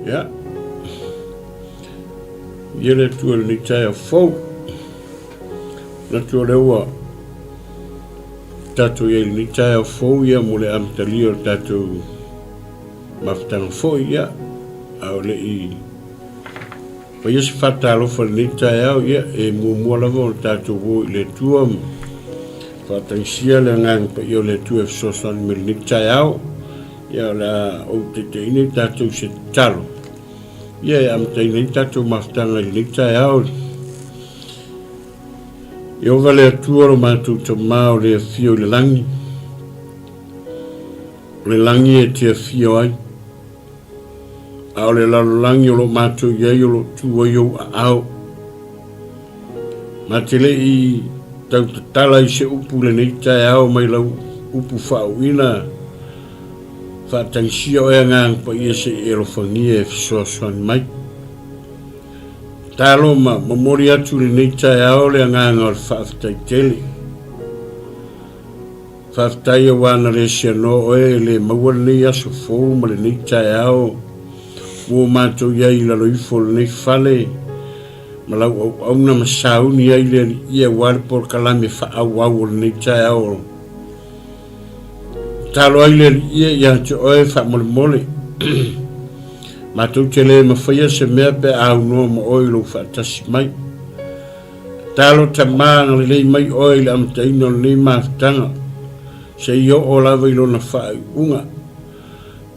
Ia. Ia le Atua i lenei taeao fou. Manatu o lea ua tatou i ai i lenei taeao fou ia mo le amatalia o le tatou mafutaga foi ia a o le i faia se faatalofa i lenei taeao ia e muamua lava ona tatou o i le Atua ma faatagisia le agaga paia o le Atua e fesoasoani mai i lenei taeao. Ia o le a ou taitaiina i tatou i se tatalo ia e amataina ai tatou mafutaga i lenei taeao. Ieova le Atua lo matou Tama o le afio i le lagi, o le lagi e te afio ai, a o le lalolagi o lo o matou i ai o lo o tu ai ou aao. Ma te le i tautatala i se upu i lenei taeao mai lau upu faauuina, faatagisia oe Agaga Paia se i e alofagia e fesoasoani mai. Tatalo ma momoli atu i lenei taeao le agaga o le faafetai tele. Faafetai aua na le sianoa oe e le maua lenei aso fou ma lenei taeao ua matou i ai i lalo ifo o lenei fale ma lau auauna ma sauni ai le Alii aua le polokalame faaauau o lenei taeao. Tatalo ai le Alii ia te oe faamolemole. Matou te le mafaia se mea pe a aunoa ma oe i lou faatasi mai. Tatalo Tama agalelei mai oe i le amataina o lenei mafutaga, seia oo lava i lona faaiuga.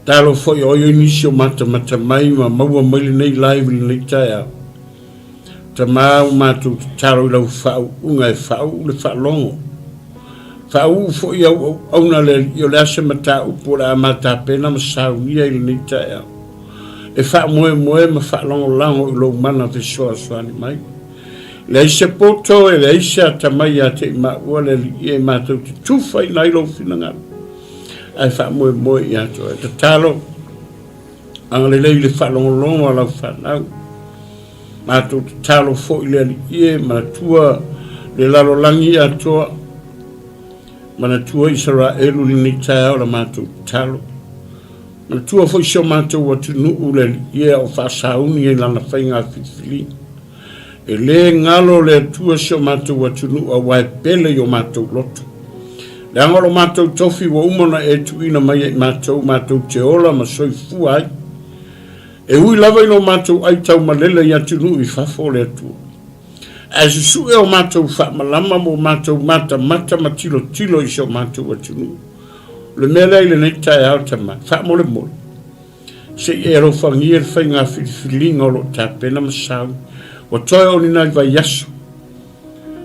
Tatalo foi o ai nisi o matamata mai ma maua mai lenei live i lenei taeao. Tama ua matou tatalo i lau faauuga e faauu le faalogo. Faauu foi au auauna le Alii o le a se mataupu o le a matapena ma saunia i lenei taeao. E faamoemoe ma faalagolago i lou mana fesoasoani mai. Leai se poto e leai se atamai ia te i maua le Alii e matou te tufaina ai lou finagalo ae faamoemoe ia te oe. Tatalo, agalelei i le faalogologo a lau fanau. Matou tatalo foi le Alii e manatua le lalolagi atoa, manatua Isaraelu i lenei taeao la matou tatalo. Manatua foi si o matou atunuu le Alii e a o faasauni ai lana faiga filifiliga. E le galo le Atua si o matou atunuu aua e pele i o matou loto. Leaga o lo matou tofi ua uma ona e tuuina mai ia i matou, matou te ola ma soifua ai. E ui lava i lo matou ai taumalele i atunuu i fafo o le Atua. Ae susue o matou faamalama ma o matou matamata ma tilotilo i si o matou atunuu. O le mea lea i lenei taeao tama, faamolemole. Se i e alofagia le faiga filifiliga o lo o tapena ma sauni. Ua toe o ni nai vaiaso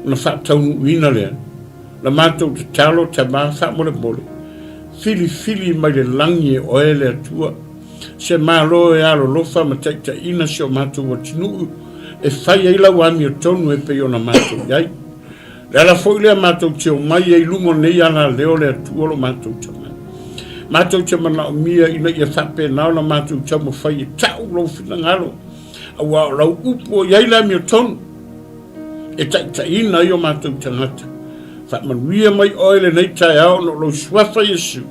ona faataunuuina lea. La matou tatalo tama faamolemole, filifili mai le lagi e oe le Atua, se Malo e alolofa ma taitaiina si o matou atunuu e fai ai lau amiotonu e pei ona matou i ai. Le ala foi lea matou te omai ai i luga o nei alaleo le Atua lo matou Tamai. Matou te manaomia ina ia faapena ona matou taumafai e tau lou finagalo, aua o lau upu o i ai le amiotonu e taitaiina ai o matou tagata. Faamanuia mai oe lenei taeao ona o lou Suafa Iesu.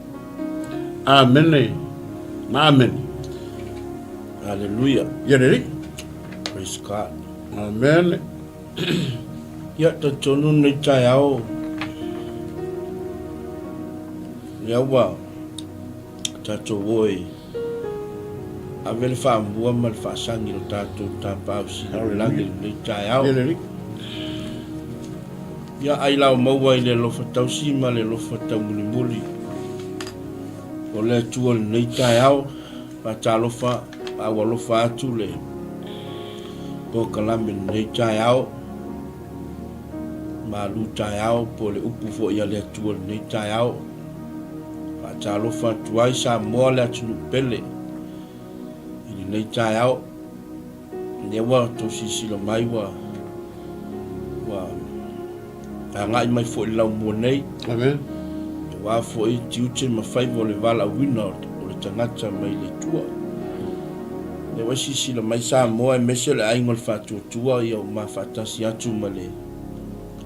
Amene ma amene. Hallelujah. Ia le Alii. Praise God. Amene. Ia, talitonu lenei taeao, lea ua tatou o e ave le faamua ma le faasagi i lo tatou Tapaau Sili o le Lagi i lenei taeao. Ia, ai lao maua i le alofa tausi ma le alofa taumulimuli o le Atua i lenei taeao. Faatalofa ma aualofa atu le polokalame i lenei taeao, malu taeao po o le upu foi a le Atua i lenei taeao. Faatalofa atu ai Samoa le atunuu pele i lenei taeao. Lea ua outou silasila mai ua ua agai mai foi i le laumua nei. Amen. Aua foi tiute ma faiva o le valaauina o le tagata mai le Atua. Lea ua silasila mai Samoa aemaise o le aiga o le Faatuatua ia ua mafaatasi atu ma le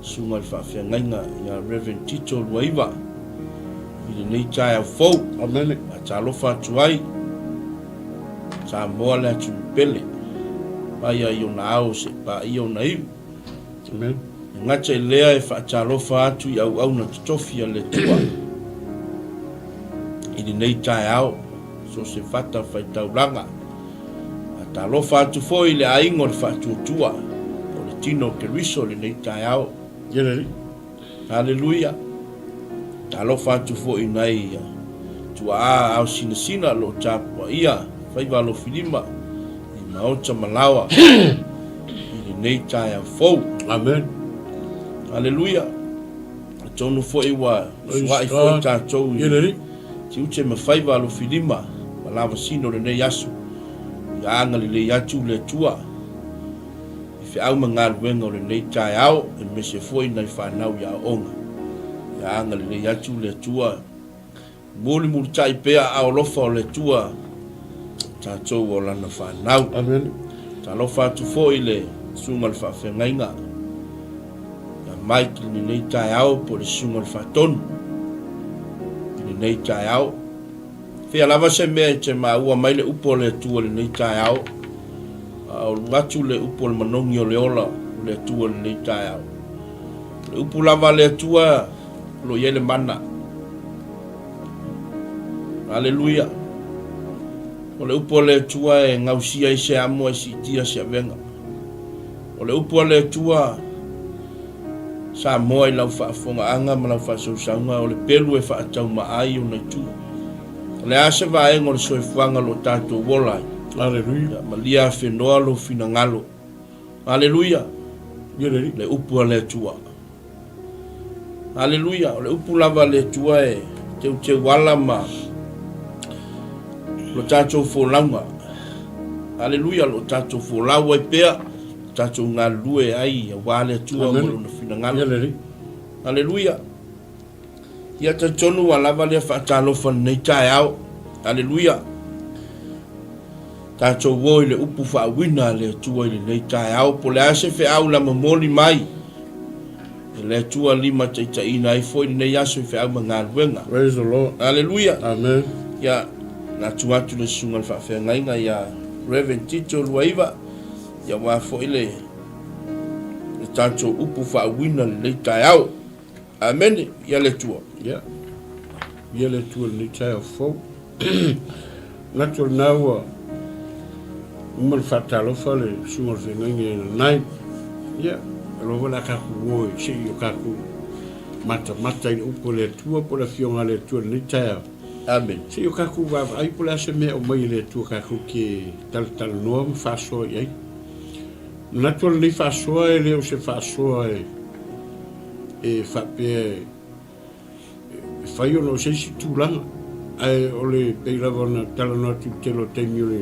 Susuga i le Faafeagaiga ia Rev. Tito Luaiva i lenei taeao fou. Amen. Faatalofa atu ai. Samoa le atunuu pele, mai lava i ona ao seia paia ona iu. Amen. E gata i lea e faatalofa atu i auauna totofi a le Atua i lenei taeao, so o se fata faitaulaga. Faatalofa atu foi i le aiga o le Faatuatua, o le tino o Keriso i lenei taeao. Ia le Alii. Haleluia! Talofa atu foi i nai tuaa ao sinasina o lo o tapuaia faiva alofilima i maota ma laoa i lenei taeao fou. Amen. Haleluia! Atonu foi ua sua'i foi tatou i tiute ma faiva alofilima ma lavasino o lenei aso. Ia agalelei atu le Atua. I feau ma galuega o lenei taeao, aemaise foi nai fanau i aoaoga. Ia agalelei atu le Atua, mulimulitai pea aao alofa o le Atua tatou o Lana fanau. Amen. Talofa atu foi i le Susuga i le Faafeagaiga ia Mike i lenei taeao po o le Susuga i le Faatonu i lenei taeao. Fea lava se mea e te maua mai le upu a le Atua i lenei taeao, a o alu atu le upu o le manogi o le ola o le Atua i lenei taeao. O le upu lava a le Atua o lo o i ai le mana. Aleluia! O le upu a le Atua e gausia ai se amo e siitia se avega. O le upu a le Atua, Samoa i lau faafofogaaga ma lau faasausauga, o le pelu e faataumaa ai ona itu. O le a se vaega o le soifuaga o lo o tatou ola ai? Aleluia. Malia afenoa lou finagalo. Aleluia. Le upu a le Atua. Aleluia. O le upu lava a le Atua e teuteu ala ma lo tatou folauga. Aleluia. Lo tatou folau ai pea. Tatou galulue ai aua le Atua ma Lona finagalo. Aleluia. Ia talitonu ua lava lea faatalofa i lenei taeao. Aleluia. Tatou o i le upu faauina a le Atua i lenei taeao. Po o le a se feau la momoli mai e le Atua limataitaiina ai foi lenei aso i feau ma galuega. Praise the Lord. Aleluia. Amen. Ia, na atu atu le susuga i le faafeagaiga ia Reverend Tito Luaiva. Ia aua foi le le tatou upu faauina lenei taeao. Amene. Ia le Atua. Ia. Ia le Atua lenei taeao fou. Manatu o lena ua uma le faatalofa le susuga o le feagaiga i Lanai. Ia, alofa o le a tatou o se i o tatou matamata i le upu a le Atua po o le Afioga a le Atua i lenei taeao. Amene. Se i o tatou vaavaai po o le a se mea e aumai e le Atua tatou te talatalanoa ma faasoa i ai. Manatu o lenei faasoa e le o se faasoa e, e faapea e, e fai ona o se isi tulaga, ae o le pei lava ona talanoa atu i le tele o taimi o le,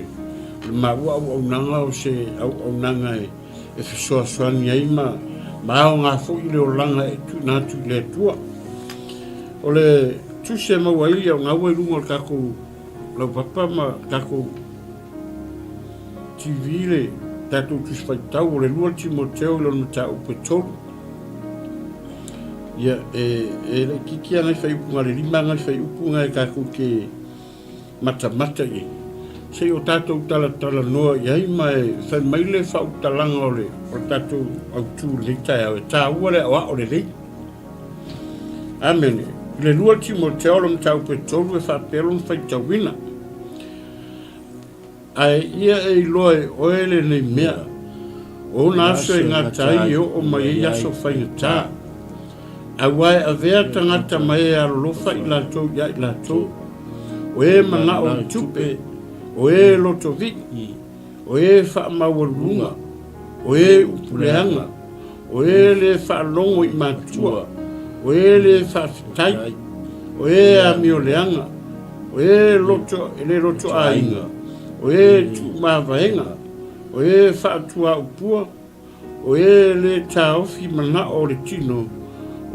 o le maua auaunaga o se auaunaga e, e fesoasoani ai ma, ma aoga foi le olaga e tuuina atu i le Atua. O le tusi e maua ai au gaua i luga o le tatou laupapa ma tatou TV le tatou Tusi Faitau o le 2 Timoteo i lona mataupu e 3. Ia, e, e laitiiti lava nai fuaiupu na o le 5 lava nai fuaiupu na e tatou te matamata i ai. Se i o tatou talatalanoa i ai ma e fai mai le faautalaga o le, o le tatou autu i lenei taeao, e taua le aoao lelei. Amene. I le 2 Timoteo le mataupu e 3 e faapea lona faitauina. Ae ia e iloa e oe lenei mea, o ona aso e gata ai e oo mai ai aso faigata. Aua e avea tagata ma e alolofa i latou iā i latou, o e manao i tupe, o e lotovii, o e faamaualuluga, o e upuleaga, o e lē faalogo i matua, o e lē faafetai, o e amioleaga, o e loto, e lē loto aiga, o e tuumavaega, o e faatuaupua, o e lē taofi manao o le tino,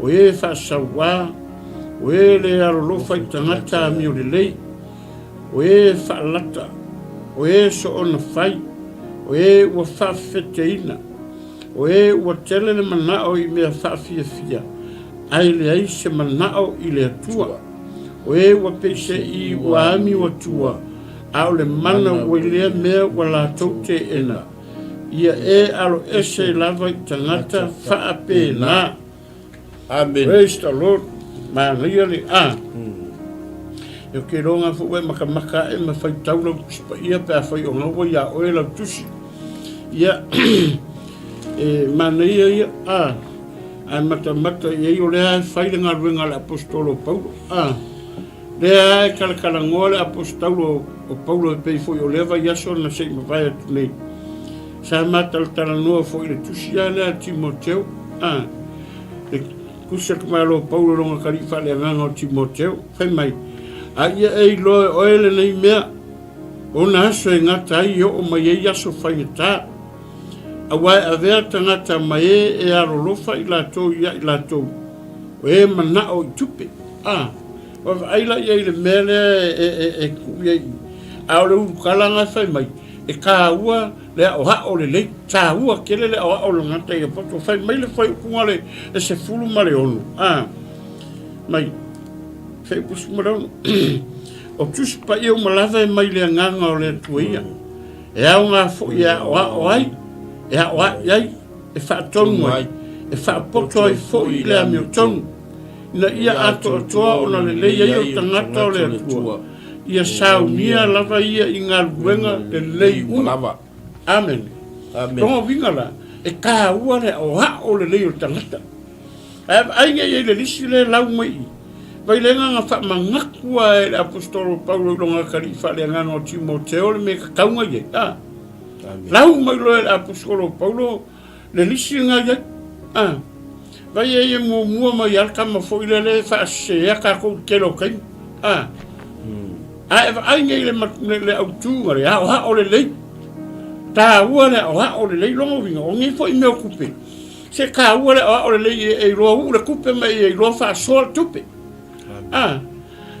o e faasauā, o e lē alolofa i tagata amiolelei, o e faalata, o e soona fai, o e ua faafefeteina, o e ua tele le manao i mea faafiafia, ae leai se manao i le Atua, o e ua peiseai ua amiu atua, A o le mana ua i lea mea ua latou teena, ia e aloese lava i tagata faapena. Amen. Praise the Lord. Manaia le a. E ke iloa ngā foi ua e makamaka ae ma faitau lau Tusi Paia pe afai o gaua iā oe lau Tusi. Ia, e manaia ia, a, ae matamata i ai o lea e fai le galuega a le Aposetolo o Paulo. A, lea e kalakalanoa le Aposetaulo o Paulo e pei foi o lea vaiaso na se i mavae atu nei. Sa matalatalanoa foi i le tusi a lea a Timoteo, a, le tusi a le tamaloa Paulo i lona kalii faaleagaga o Timoteo, fai mai, A ia e iloa e oe lenei mea, o na aso e gata ai e oo mai ai aso faigata, aua e avea tagata ma e e alolofa i latou ia i latou, o e manao i tupe. A, ua vaai la i ai i le mea lea e, e, e tuu i ai i. A o le ulukala na e fai mai, e tāua le aʻoaʻo lelei, tāua tele le aʻoaʻo o le tagata ia poto. Fai mai le fuaiupuga le, le 16, a, mai, fuaiupu 16, o Tusi Paia uma lava e mai le Agaga o le Atua ia, e aoga foi e aʻoaʻo ai, e aʻoaʻi ai, e faatonu ai, e faapoto ai foi i le amiotonu, ina ia atoatoa ona lelei ai o tagata o le Atua, ia saunia lava ia i galuega lelei uma. Amene. Lona uiga la, e tāua le aoao lelei o le tagata. Ae vaai nei i le lisi lea e lau mai i, vailega na faamanatu lava e le Aposetolo Paulo i lona atalii faaleagaga o Timoteo le mea e tatau ona i ai. A. Lau mai loa e le Aposetolo Paulo le lisi lena i ai. A. Vai ai e muamua mai lava le tama foi lea lea e faasesea tatou i le tele o taimi. A. A e vaai nei i le, le autu le aoao lelei. Taua le aoao lelei lona uiga, o nei foi mea o tupe. Se taua le aoao lelei e iloa uu le tupe ma e iloa faasoa le tupe. A.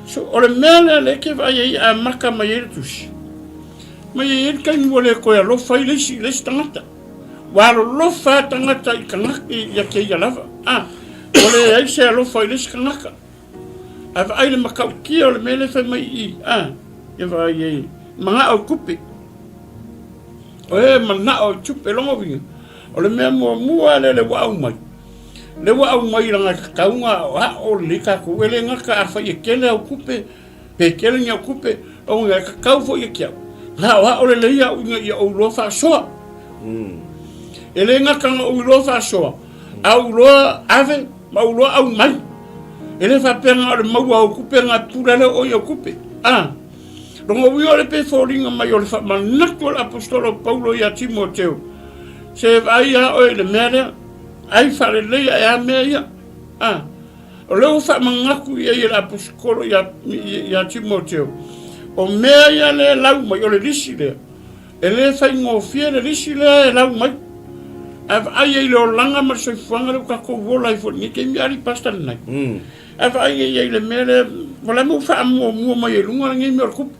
So, o le mea lea lea e te vaai ai e amata mai ai le tusi. Mai ai le taimi ua le toe alofa ai le isi i le isi tagata. Ua alolofa tagata i tagata ia te ia lava. A, ua leai se alofa i le isi tagata. Ae vaai le matautia o le mea lea e fai mai i i. A, ia vaai ai, manao i tupe. O e manao i tupe, lona uiga, o le mea muamua lea le ua aumai, le ua aumai leaga e tatau ona aoao lelei tatou. E le gata afai e tele au tupe, Pe tele ni au kupe, ona e tatau foi ia te au, na aoao lelei au ina ia ou iloa faasoa. E le gata na ou iloa faasoa, a ou iloa ave ma ou iloa aumai. E le faapea na o le maua o kupe na pule lea o i au kupe. A, lona uiga o le pe foliga mai o le faamanatu a le Aposetolo o Paulo ia Timoteo, se vaai a oe i le mea lea, ai faalelei ae a mea ia. A, O lea ua faamanatu i ai e le Aposetolo ia, ia Timoteo, o mea ia lea e lau mai, o le lisi lea. E le faigofie le lisi lea e lau mai. Ae vaai ai i le olaga ma le soifuaga lea ua tatou ola ai foi i lenei taimi, ali pastor lenai. Ae vaai ai i le mea lea, ua la ua faamuamua mai ai i luga lenei mea o le tupe.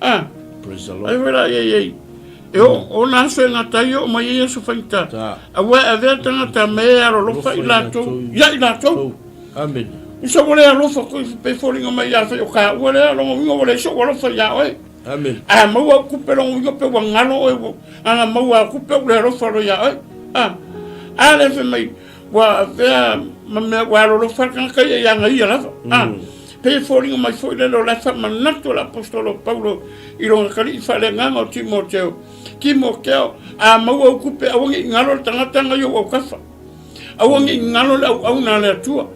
Ah, Praise the Lord. Ai foi la i ai. E o, o na aso e gata ai o mai ai aso faigata. Aua e avea tagata me e alolofa i latou, ia i latou. Amen. Usa ua le alofa koe pe foliga mai ia fai o ka ua lea longa uiga ua leai so'u alofa ia oe. Amen. A maua au kupe longa uiga pe ua galo oe ua ana maua au kupe ua le alofa loa ia oe. A, a le fai mai ua avea ma mea ua alolofa le tagata ia ia ia lava. A, pei e foliga mai foi lele o la e faamanatu e le Aposetolo o Paulo i lona atalii faaleagaga o Timoteo, Timoteo, a maua au kupe aua ne i galo le tagata na i ou autafa. Aua ne i galo le auauna a le Atua.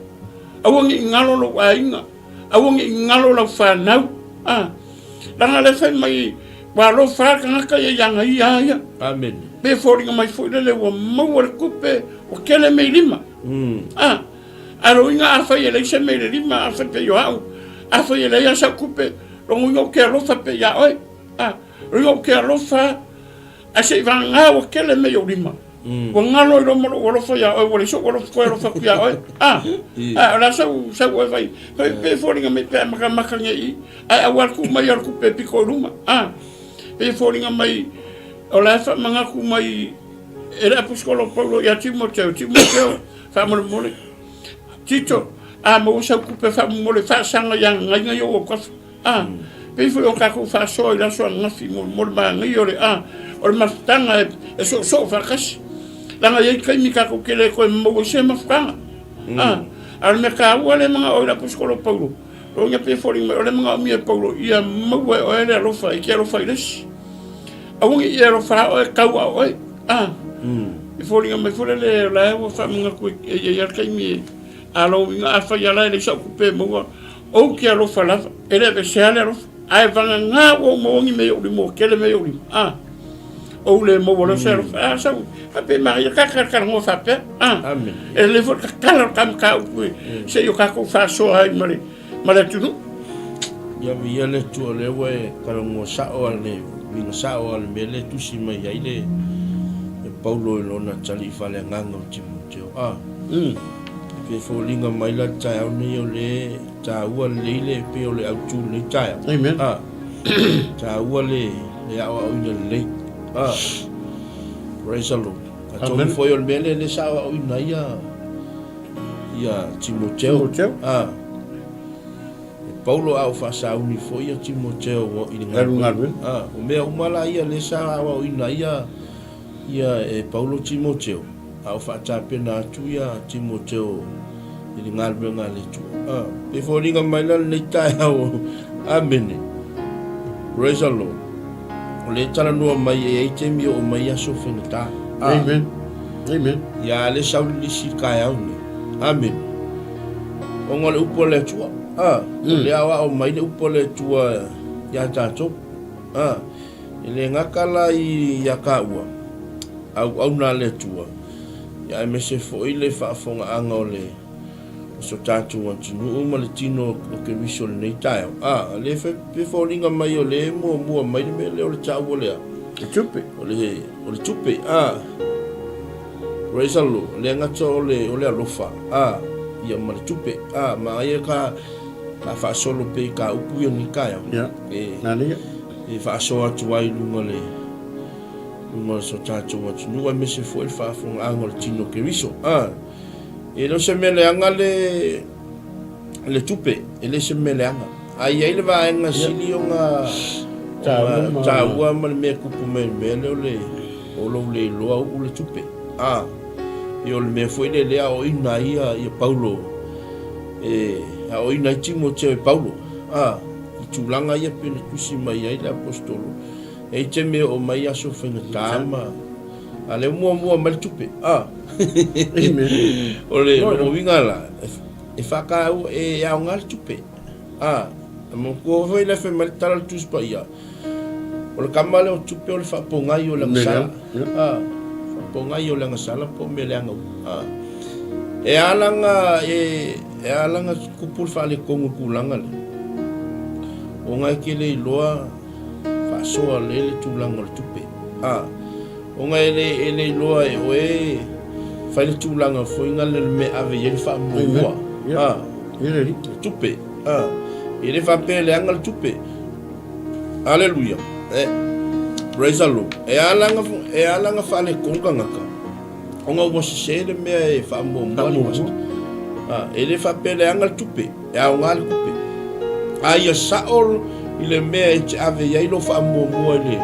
Aua ne i galo lou aiga. Aua ne i galo lau fanau. A, leaga lea fai mai ua alofa lava le tagata ia ia aga ia a ia. Amen. Pe foliga mai foi lele ua maua le tupe ua tele mea i lima. A, a lou uiga afai e leai se mea i le lima, afai pei o au, afai e leai lava sau tupe, lona uiga ou te alofa pea ia oe. A, lona uiga ou te alofa ae se i vagana ua tele mea i ou lima. Ua galo ai loa ma lou alofa ia oe, ua leai sou alofa toe alofa atu ia oe. A, a, o le a sau, sau oe fai, fai pe foliga mai pe a makamaka nei i, ae aua le tuu mai o le tupe pito i luma. A, pe foliga mai, o la e faamanatu mai e le Aposetolo o Paulo ia Timoteo, Timoteo, faamolemole, Tito, a maua sau tupe faamolemole, faasaga i agaiga i ou autafa. A, Pei foi o tatou faasoa i le aso ananafi mo le manaia o le a o le mafutaga e soosoo faatasi. Leaga e i ai taimi tatou te le toe maua ai se mafutaga. A, a o le mea taua lea e manao ai le Aposetolo Paulo, lona pei e foliga mai o lea e manaomia e Paulo ia maua e oe le alofa e te alofa i le isi. Aua ne i e alofa lava oe tau a oe. A, e foliga mai foi lele o la e ua faamanatu e i ai lava le taimi e a lou uiga afai lava la e leai sau tupe e maua, ou te alofa lava, e le aveesea le alofa. Ae vagana ua ou maua ni mea i ou lima, ua tele mea i ou lima, a, ou le maua loa se alofa. A sau, faapea manaia, ta talatalanoa faapea, a, e lelei foi le tatala o le ta mataupu se i o tatou faasoa ai ma le, ma le atunuu. Ia viia le Atua o lea ua e talanoa sao a le uiga sao a le mea lea e tusi mai ai le e Paulo i lona tali faaleagaga o Timoteo. A, e foliga mai la le taeao nei o lea e taua lelei le pei o le autu o lenei taeao. Amen. A, taua le le aoaoina lelei. A, praise the Lord. Atonu foi o le mea lea lea sa aoaoina ai ia ia Timoteo. Timoteo. A, e Paulo a o faasauni foi ia Timoteo i le galuega. A, o mea uma la ia lea sa aoaoina ai ia ia e Paulo Timoteo, a o faatapena atu ia Timoteo i le galuega a le Atua. A, e foliga mai la lenei taeao. Amene. Praise the Lord. O lea e talanoa mai e i ai taimi e oo mai aso faigata. A, Amen. Amen. Ia le sau lilisi i le taeao lenei. Amene. Ona o le upu a le Atua. A, o lea aoao mai le upu a le Atua ia tatou. A, E le gata la ia taua, auauna a le Atua, ia aemaise foi le faafofogaaga o le o so tatou atunuu ma le tino o Keriso i lenei taeao. A, lea e foliga mai o lea e muamua mai le mea lea o le taua lea. Le tupe. O le, o le tupe, a. Praise the Lord. Le gata o le, o le alofa, a, ia ma le tupe, a, manaia ka, ka faasolo pea i ka upu ia lenei taeao. Ia, E, manaia. E faasoa atu ai i luga le luga o so tatou atunuu aemaise foi le faafofogaaga o le tino o Keriso. A, e le o se mea leaga le le tupe, e le se mea leaga. A i ai le vaega sili ona taua ma le mea tupu mai le mea lea o le o lou le iloa uu le tupe. A, e o le mea foi lea lea aoaoina ai ia Paulo e aoaoina ai Timoteo e Paulo. A, I tulaga ia pei ona tusi mai ai le Aposetolo, e i ai taimi e oo mai aso faigata ma a lea ua muamua mai le tupe. A. O le lona uiga la, e faataua, e aoga le tupe. A. E manatua foi le fai mai le tala o le Tusi Paia, o le tama lea o tupe o le faapogai o le agasala. A. Faapogai o le agasala po o mea leaga uma. A. E ala ona e E ala ona tupu le faaletonu i le tulaga lea, ona e te le iloa faasoa lelei le tulaga o le tupe. A, ona e le, e le iloa e oe fai le tulaga foi na le mea e ave i ai le faamuamua. A, le tupe. A, e le faapea e leaga le tupe. Aleluia. E, praise the Lord. E ala ona, e ala ona faaletonu tagata. Ona ua sese le mea e faamuamua le pastor. Ah, e le faapea leaga le tupe, e aoga le tupe. A ia sao i le mea e te ave i ai lou faamuamua i le,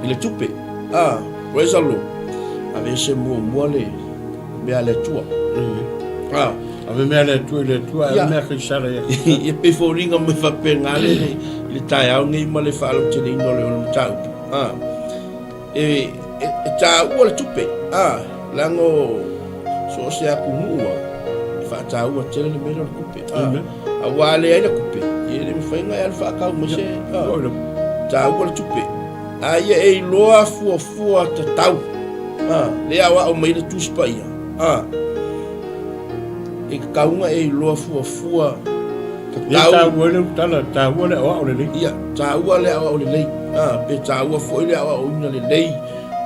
i le tupe. Ah, praise the Lord. Aveese muamua le mea a le Atua. Ah. Ave mea a le Atua i le Atua, ave mea a Kaisara ia Kaisara. Ia pei foliga mai faapena le, i le taeao nei ma le faalauteleina o le, o le mataupu. Ah. E, e, e taua le tupe, a, leaga o so o se atunuu a, e faataua tele le mea lea o le tupe, a, aua a leai le tupe, ia e le mafai ona e alu faatau mai se, a, taua le tupe. A ia e iloa fuafua tatau, a, lea aoao mai le Tusi Paia, a, e tatau ona e iloa fuafua tatau. Ia taua ai le tala, taua le aoao lelei. Ia, taua le aoao lelei, a, pe taua foi le aoaoina lelei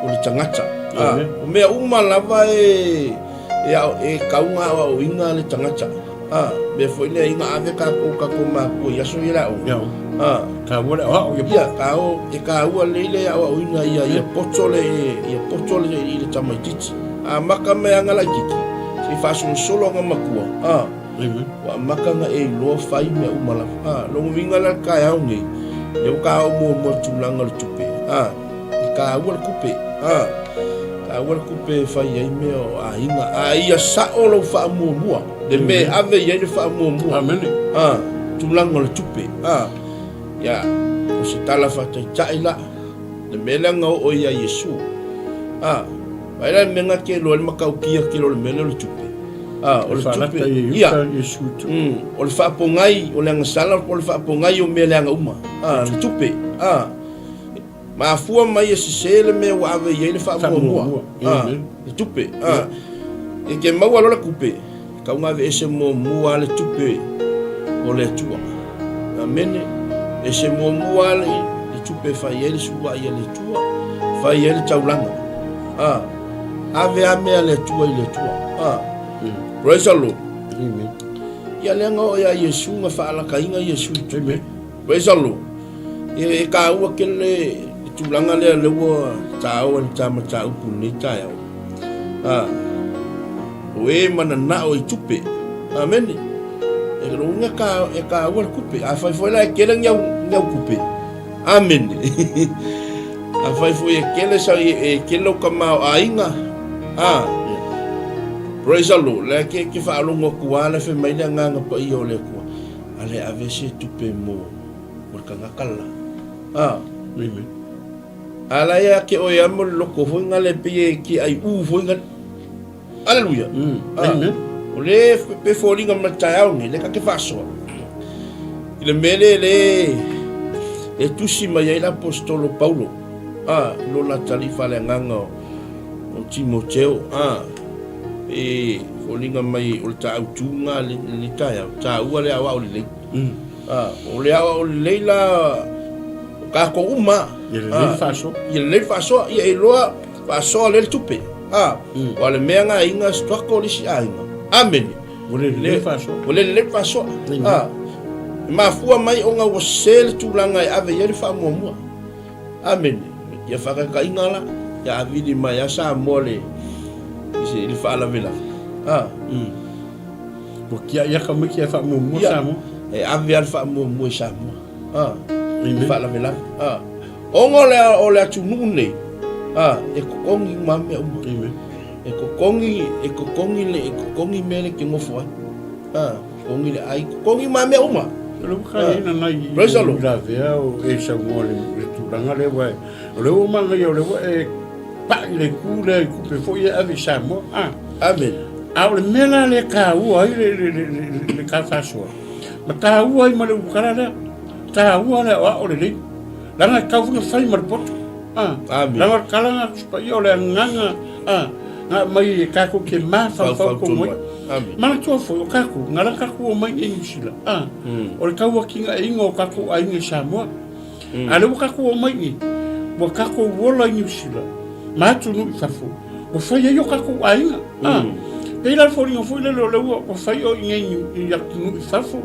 o le tagata. A, o mea uma lava e, e, ao, e tatau ona aoaoina le tagata. A, mea foi lea ina ave tatou tatou makua i aso ia le aoga. A, taua le aoao ia. Ia, tao, e taua lelei le aoaoina ia, ia poto le, ia poto le, i le tamaitiiti. A maka mai aga laitiiti, se i faasolosolo aga matua. A, ua amata ona e iloa fai mea uma lava. A, lona uiga la le taeao nei, Lea ua ka oo muamua i le tulaga o le tupe, a, e taua le tupe, a, taua le tupe e fai ai mea o aiga, a ia sao lou faamuamua, le mea e ave i ai le faamuamua, Amene. a, tulaga o le tupe, a, ia, o se tala faataitai la, le mea lea na oo ia Iesu, a, Vaai la le mea na te iloa ai le matautia tele o le mea lea o le tupe. A, o le tupe, ia, o le faapogai, o le agasala po o le faapogai o mea leaga uma. A, le tupe, a, mafua mai e sese le mea ua ave i ai le faamuamua. A, le tupe, a, e te maua loa le tupe, Tau na aveese muamua le tupe o le Atua. Amene. Ese muamua le, le tupe e fai ai le sua'i a le Atua, fai ai le taulaga. Ah, ave a mea le Atua i le Atua. Ah, praise the Lord. Amen. Ia lea na oo ia Iesu na faalakaina Iesu i tupe. Amen. Praise the Lord. E, e kāua kele le tulaga lea lea ua tāoa le ta mataupu lenei taeao. Ah, o e mananao i tupe. Amene. E lona uiga ka, e kāua le tupe. Afai foi la e kele ni au, ni au tupe. Amene. Afai foi e kele sa, e, e kele o ka mao aiga. Ah, praise the Lord. Le ke ke whaalogo atu a le whe mai le anganga pa ia o le Atua. A le ave se tupe mo, mo le kangaka la. Ah. Amen. A la ia ke oe amo le loko foi ngale pe e ki ai u foi ngale. Aleluia. Ah, Amen. O le pe foliga ma le taeao nei, le ka ke faasoa. I le mea le le e tusi mai ai l'apostolo Paulo, ah, i lona talifa le agaga o, o Timoteo, ah, e foliga mai o le taautuga le, le taeao, taua le aoao lelei. Ah, o le aoao lelei la o kākou uma. Ia lelei le faasoa. Ia lelei le faasoa, ia e iloa faasoa lea le tupe. A, mm. o le mea nga inga struggle le isi aiga. Amene. Ua le lelei faasoa. Ua le lelei faasoa. A, e mafua mai ona ua sese le tulaga e ave i ai le faamuamua. Amene. Ia faataitaiga la, ia avili mai a Samoa le, i le faalavelave. A, mm. Ua tiai aka mai kia faamuamua Samoa. E ave a le faamuamua i Samoa. A, i le faalavelave. A, Ona o le, o le atunuu nei, a, e totogi uma mea uma. Amen. E totogi, e totogi le, e totogi mea le ke nofo ai. A, totogi le ai, totogi uma mea uma. O le waka ah. ina nai Praise the Lord. La vea o e saunoa le, le tulaga lea wa o le ua manaia o le ua e pa'i le ku lea i kupe foi e ave i Samoa. Ah. Amen. A o le mea la le tāua ai le, le, le, le, le ka faasoa. Ma tāua ai ma le ulukala lea. Tāua le aoao lelei. Leaga e tau foi na fai ma le poto. Ah, Amen. leaga o le kalaga a Tusi Paia o le agaga ah, na aumai e tatou te mafaufau tonu ai. Amen. Manatua foi o tatou, na la tatou omai i Niu Sila, ah, o le tauatinaeina o tatou aiga i Samoa. A lea ua tatou omai i, ua tatou ola i Niu Sila ma atunuu i fafo, ua fai ai o tatou aiga. Ah, pei la le foliga foi lele o lea ua fai o i nei i atunuu i fafo,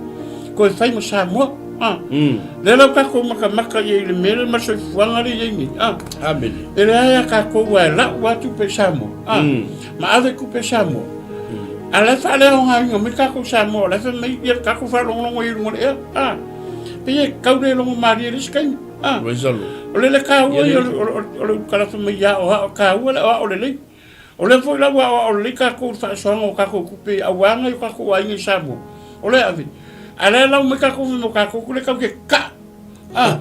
toe fai ma Samoa. Ah, lea la ua tatou matamata i ai i le mea lea ma le soifuaga lea e i ai nei. Ah, Amene. E leai a tatou ae lau lava tupe i Samoa. Ah, ma ave tupe i Samoa. A la e faaleaogaina mai tatou Samoa, o la e fai mai ia le tatou faalogologo i luga o le ea. Ah, pei e tau le logo malie i le isi taimi. Ah, Praise the Lord. o le le taua ia o le ulukala fai mai ia aoao, taua le aoao lelei. O lea foi la ua aoao lelei tatou i le faasoaga o tatou tupe aua nai o tatou aiga i Samoa. O lea ave. A lea lau mai tatou fai mai o tatou lea tatou te ka. Ah.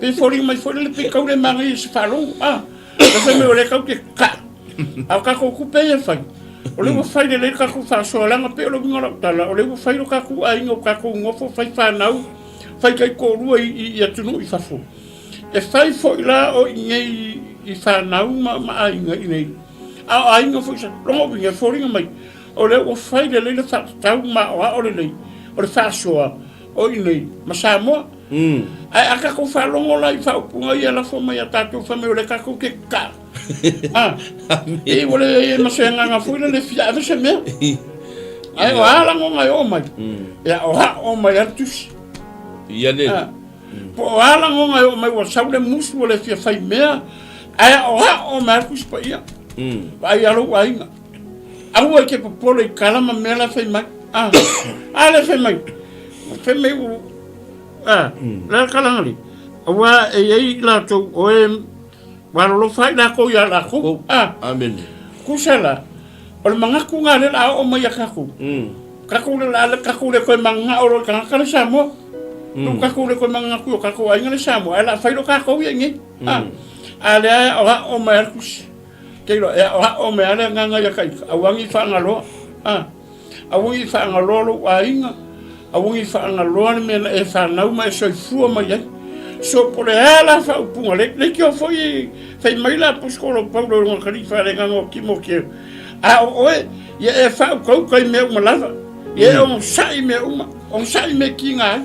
Pei foliga mai foi lele pei tau le manaia i se faalogo. Ah. La fai mai o lea tatou te ka. A o tatou tupe ia e fai. O lea ua fai lelei le tatou faasoa leaga pei o le uiga o lau tala, o lea ua fai lo tatou aiga o tatou nofo fai fanau, fai taitoalua i atunuu i fafo. E fai foi la o inei i fanau ma, ma aiga inei. A o aiga foi sa, lona uiga e foliga mai, o lea ua fai lelei le faatatau ma aoao lelei o le faasoa o inei ma Samoa. Ae a tatou faalogo la i faaupuga ia e lafo mai ia tatou fai mai o lea tatou te ka. A, e ua leai ai ma se agaga foi lele e fia ave se mea. Ae o a lagona e oo mai, e aoao mai lava le tusi. Ia le. Po o a lagona e oo mai ua sau le musu ua le fia fai mea, ae aoao mai lava le Tusi Paia. Vaai a lou aiga. Aua e te popole i tala ma mea la e fai mai. A, a lea fai mai. Fai mai u, a, le a le tala na le. Aua e i ai i latou o e ua alolofa ai lakou iā lakou. A. Amene. Tusa la, o le manatu lena lea o le a oo mai ia tatou. Tatou le a tatou le toe mananao loa i tagata le Samoa. Mm. Tatou le toe mananatu i o tatou aiga le Samoa, ae o le a fai loa tatou ia i inei. A. A lea e aoao mai lava le tusi. Te iloa, e aoao mai lava le agaga ia Kaita, aua ne i faagaloa. A. Aua ne i faagaloa lou aiga, aua ne i faagaloa le mea na e fanau ma e soifua mai ai. So po o le a la faaupuga, le leitioa foi fai mai le Aposetolo Paulo i lona kalii faaleagaga o Timoteo, a o oe, ia e faaukauka i mea uma lava, ia e onosai i mea uma, onosai i mea e tiga ai.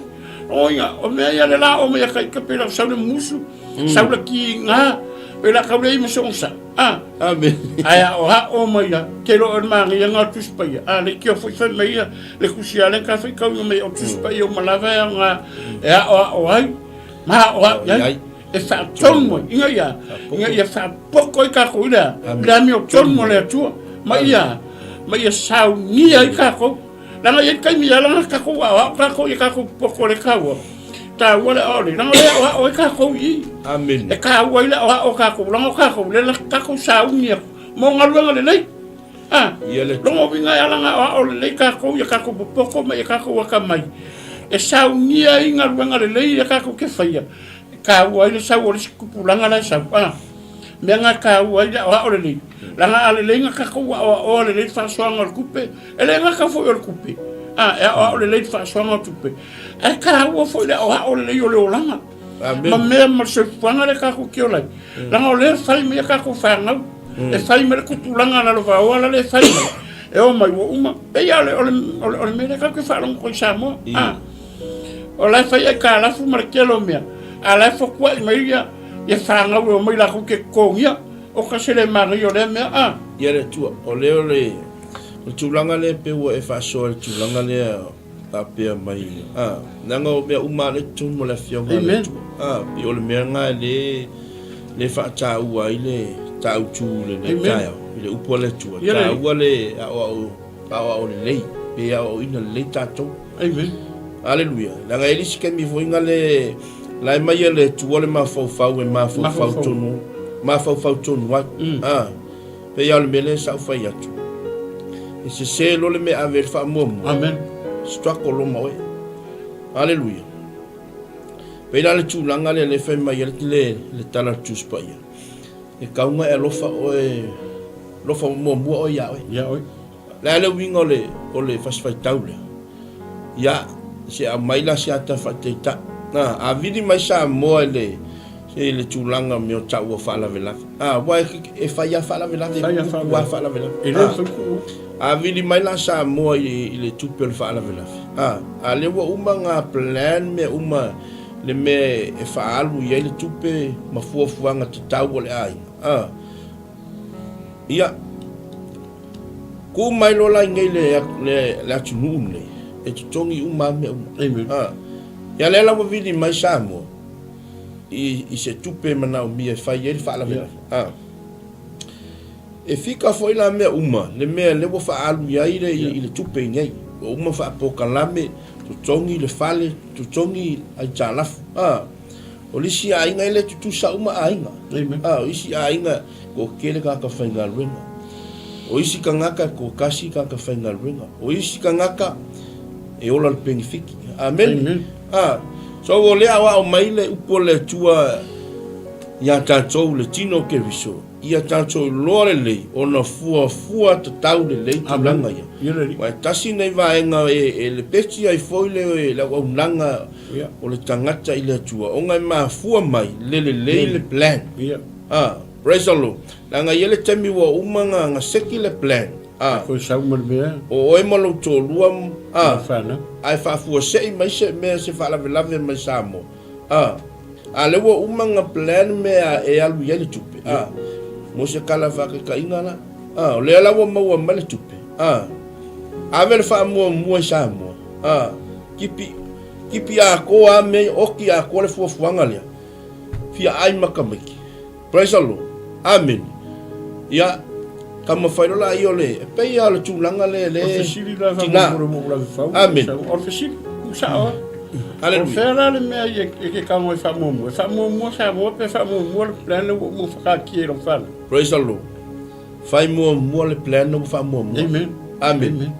Lona uiga, o mea ia le la oo mai ia Kaita pei la sau le musu, sau le tiga, pei la tau leai ma se onosai. A, Amen. Ae aoao mai la, te iloa o le manaia lena o le Tusi Paia. A leitioa foi fai mai ia le tusi a lea na faitauina mai o le Tusi Paia uma lava e aoga e aoao ai ma aoao i ai. E faatonu ai, ina ia, ina ia faapoto ai tatou i le a? I le amiotonu a le Atua, ma ia, ma ia saunia ai tatou. Leaga e i ai taimi e ala ona tatou aoao tatou ia tatou popoto le taua. Taua le aoao leaga o lea e aoao ai tatou i i. Amene. E taua ai le aoao o tatou leaga o tatou lea la tatou sauni atu mo galuega lelei. A, Ia le lona uiga e ala ona aoao lelei tatou ia tatou popoto ma ia tatou atamai e saunia ai galuega lelei ia tatou te faia. E taua ai le sau o le isi tupulaga la e sau. A, mea na e taua ai le aoao lelei. Leaga a lelei na tatou aoaoa lelei le faasoaga o le tupe, E le gata foi o le tupe, a e aoao lelei le faasoaga o tupe, ae taua foi le aoao lelei o le olaga. Amen. Ma mea ma le soifuaga lea tatou te ola ai. Leaga o lea e fai mai a tatou fanau, e fai mai le tupulaga lalovaoa la lea e fai mai, e o mai ua uma. Pei lava o le, o le, o le mea lea tatou te faalogo i Samoa. A, o la e fai aitalafu ma le tele o mea, a o la e fotuai mai ia, ia fanau e omai latou te totogia. O ka se le manaia o lea mea, a. Ia le Atua, o lea o le O le tulaga lea pei ua e faasoa i le tulaga lea faapea mai, a, leaga o mea uma lava lea e i totonu o le Afioga a le Atua. A, pei o le mea lena e le faataua ai le tautu i lenei taeao, i le upu a le Atua, e taua le aoao, aoao lelei, pe aoaoina lelei tatou. Amen. Aleluia. Leaga e i ai le isi taimi foi na le, la e aumai e le Atua le mafaufau e mafaufau tonu, mafaufau tonu ai. A. Pei lava o le mea lea sa ou fai atu, e sese loa le mea e ave ai le faamuamua. Amen. Struggle loa ma oe. Aleluia. Pei la le tulaga lea lea fai mai ai le, le tala a le Tusi Paia. E tau na e alofa oe, alofa muamua oe ia oe. Ia oe. Le a le uiga o le, o le fasi faitau lea? Ia, se aumai la se ata faataitai. A, a vili mai Samoa i le, i le tulaga o mea o taua faalavelave. A, aua e, e fai lava faalavelave, Fai lava tupu lava faalavelave. E le A, mafai tuu. a vili mai la Samoa i, i le tupe o le faalavelave. A, a lea ua uma na plan mea uma le mea e faaalu i ai le tupe ma fuafuaga tatau a le aiga. A, ia, Ku mai loa la i nei le, le, le atunuu lenei, e totogi uma lava mea uma. Amen. Ha. Ia lea la ua vili mai Samoa i, i se tupe e manaomia e fai ai le faalavelave. Yeah. Ha. E fika foi la mea uma, le mea lea ua faaalu i ai le, yeah. i le tupe i nei. Ua uma faapolokalame, totogi le fale, totogi aitalafu. Ha. O le isi aiga e le tutusa uma aiga. Amen. A, o isi aiga toatele tagata faigaluega. O isi tagata e toatasi tagata faigaluega. O isi tagata e ola le penefiti. Amen. Amen. A, so o lea aoao mai le upu a le Atua ia tatou le tino o Keriso, ia tatou iloa lelei ona fuafua tatau lelei tulaga ia. Ia le Alii. Aua e tasi lenei vaega e lepeti ai foi le auaunaga Ia. O le tagata i le Atua, ona e mafua mai le lelei le plan. Ia. Ah, praise the Lord. Leaga e i ai le taimi ua uma na, na seki le plan. Ah. Koe sau ma le mea. O oe ma lou toalua, ah. Ma whanau. Ae faafuasei mai se mea se faalavelave mai Samoa. Ah. A lea ua uma na plan mea e alu i ai le tupe. Ah. Mo se tala faataitaiga la. Ah, o lea la ua maua mai le tupe. Ah. Ave le faamuamua i Samoa. Ah. Kipi, kipi atoa a mea, oki atoa le fuafuaga lea. Fia ai ma tamaiti. Praise the Lord. Amene. Ia, taumafai loa laia o le, e pei lava o le tulaga lea le O le fesili la tina. faamolemole mo lau fau. Amene. O le fesili, tuu sao lava. O fea la le mea i e ke tago e faamuamua? E faamuamua Samoa pe faamuamua le plan lea ua uma ona whakaatia i lau whanau? Praise the Lord. Fai muamua le plan lea ua faamuamua. Amen. Amen. Amen.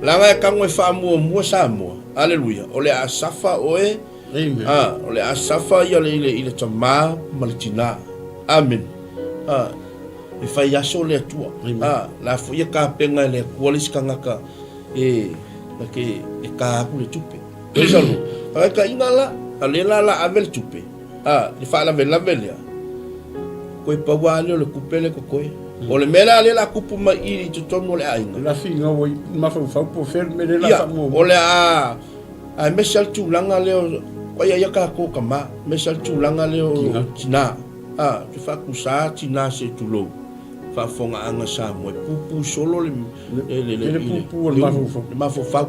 Leaga e tago e faamuamua Samoa. Aleluia. O le a safa oe. Amen. Ah, o le a safa ia le, i le, i le tamā ma le tinā. Amen. Ah, e fai aso le Atua. Amen. Ah, la foi e kapena e le Atua le isi tagata e, na ke, e ka aku le tupe. Praise the Lord. Faataitaiga la, a lea la la ave le tupe, a, le faalavelave lea, koe pau lava lea o le tupe lea totoe. O le mea la lea la tupu mai i i totonu o le aiga. La figa ua i mafaufau po o fea le mea lea la Ia, faamuamua. o le a, aemaise lava le tulaga lea o, ua ia ia tatou tama, aemaise lava le tulaga lea o Tina. tina. A, ou te faatusa tina se i tulou, faafofogaaga Samoa, e pupu solo le, le, le, le, le pupu o le mafaufau. Le mafaufau.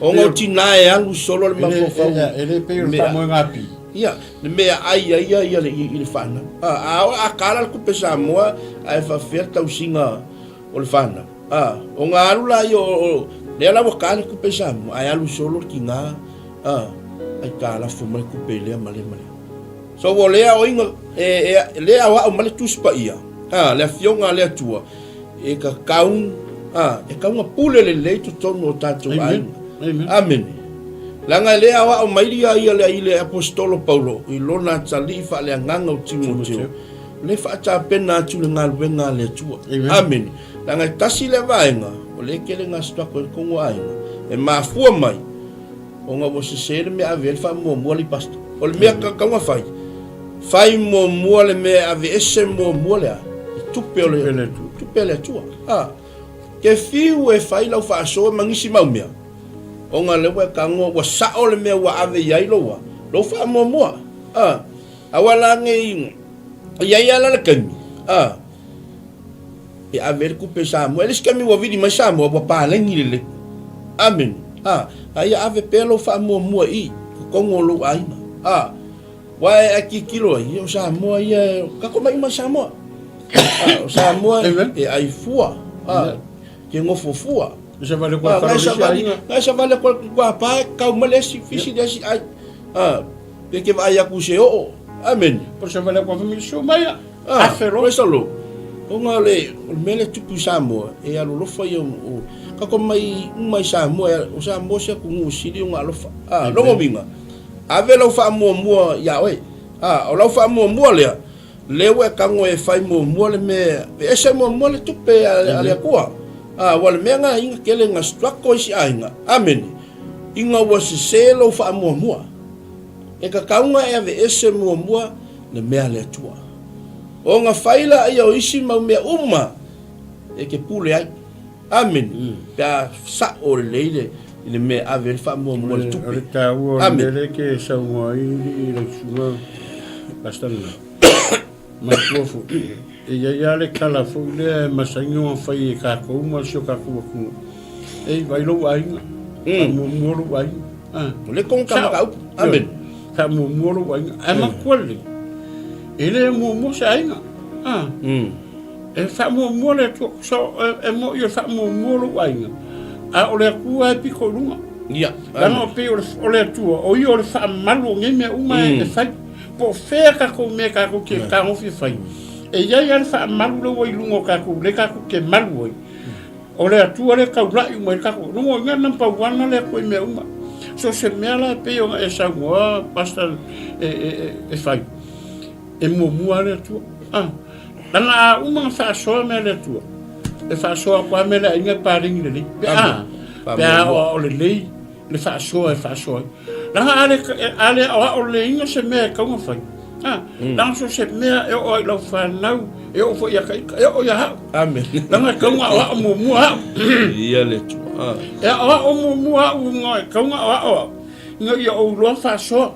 Ona o tina e alu solo le mafaufau. E le pei o le faamoega api. Ia, le mea ai ai ia ia i le fanau. A, a, a kala le kupe Samoa, ae faafefea le tausiga o le fanau. A, ona alu la ia o, lea la ua ka le kupe Samoa, ae alu solo le tina, a, aitalafo mai le kupe lea ma lea ma lea. So ua le aoina, e, e, le aoao mai le Tusi Paia, a, le Afioga a le Atua, e tatau, a, e tatau ona pule lelei totonu o tatou aiga. Amene. Leaga e le aoao mai ia ia le, i le Aposetolo Paulo i lona atalii faaleagaga o Timoteo, le faatapena atu le galuega a le Atua. Amene. Leaga e tasi lea vaega, o lea e tele na struggle ai totonu o aiga, e mafua mai, Ona ua sese le mea ave ai le faamuamua alii pastor. O le mea tatau ona fai, fai muamua le mea e aveese muamua le a? Le tupe o le tupe a le Atua. A. Ke fiu e fai lau faasoa ma nisi mau mea, ona lea ua e tagoa ua sao le mea ua ave i ai lou a? Lou faamuamua. A. Aua la nei i ai lava la le taimi, a. E ave ai le tupe i Samoa. E le isi taimi ua vili mai Samoa ua paleni lelei. Amene. A, a ia ave pea lou faamuamua i totonu o lou aiga. A, ua e tilotilo ai, o Samoa ia, tatou mai uma i Samoa. A, o Samoa e ai fua. A, ke nofo fua. A, ngai savali, ngai savali aku al pa e kau mai le esi, fisi le esi ai. A, pe ke vaai aku se oo. Amene. Po se vale aku famili su mai. Ah, Afe loa. Praise the Lord. Ona o le, o le mea lea e tupu i Samoa, e alolofa ia o, o kako mai uma i Samoa, e, o Samoa se atunuu sili ona alofa. Ah, lona uiga, ave lau faamuamua iā oe. Ah, o lau faamuamua lea, lea ua e tago e fai muamua le mea, e ese muamua le tupe a, a le Atua. Ah, aua o le mea lena ina tele ina struggle isi aiga. Amene. Ina ua sese lou faamuamua. E tatau ona e aveese muamua le mea a le Atua. Ona fai laia o isi mau mea uma e te pule ai. Amene. Mm. Pe a sa'o lelei le, i le mea e ave ai le faamuamua le tupe. O le taua o le mea lea ke saunoa ai i lau susuga Pastor lena. Manatua foi, e i ai lava le tala foi lea e masani ona fai e tatou ma si o tatou atunuu. Ei, vaai lou aiga, faamuamua lou aiga. Ah. O le konga ka mataupu. Amen. Faamuamua lou aiga. Ae manatua lelei, e le muamua se aiga. Ah. E faamuamua le Atua. So, e moni o le faamuamua lou aiga, a o le Atua e pito i luga. Ia. Leaga o pei o le Atua, o ia o le faamalu o nei mea uma e fai. Po o fea tatou mea tatou te tagofi e fai, e i ai lava le faamalu lea ua i luga o tatou, lea tatou te malu ai. O le Atua lea e taulai uma ai le tatou, lona uiga e number one le Atua i mea uma. So se mea la e pei ona e saunoa Pastor e fai, e muamua lava le Atua. Ah, leaga a uma ona faasoa mea a le Atua, e faasoa atu lava mea a le aiga e paleni lelei. Pe a, pe a aoao lelei le faasoa e faasoa ai. Leaga a le, a le aoao leleiina se mea e tatau ona fai, a, leaga so se mea e oo ai i lau fanau, e oo foi ia ita, e oo ia au. Amen. Leaga e tatau ona aoao muamua au. Ia le Atua. E aoao muamua au ina e tatau ona aoao au, ina ia ou iloa faasoa.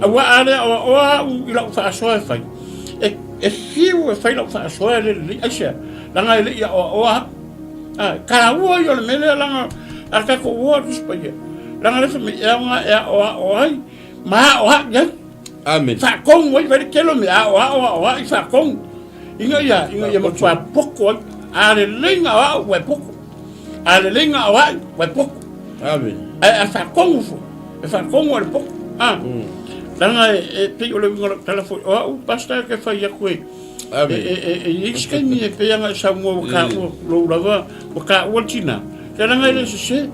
Aua a le aoaoa au i lau faasoa e fai, e, e fiu e fai lau faasoa e le lelei. Aisea? Leaga e le i aoaoa au. A, taua ia o le mea lea leaga a tatou o atu Tusi Paia, leaga lea fai mai e aoga e aoao ai ma aoai ai. Amen. Faatonu ai, fai le tele o mea aoao aoai faatonu ina ia ina ia matua poto ai. A lelei na aoao ua e poto. A lelei na aoai ua e poto. Amen. Ae a faatonu foi. E faatonu ai le poto. A, leaga e pei o le uiga o lau tala foi, o au pastor e fai atu e, e, e, e, e i ai se taimi e pei ona e saunoa ua taua lou lava, ua taua le tina. Ia leaga e le sese.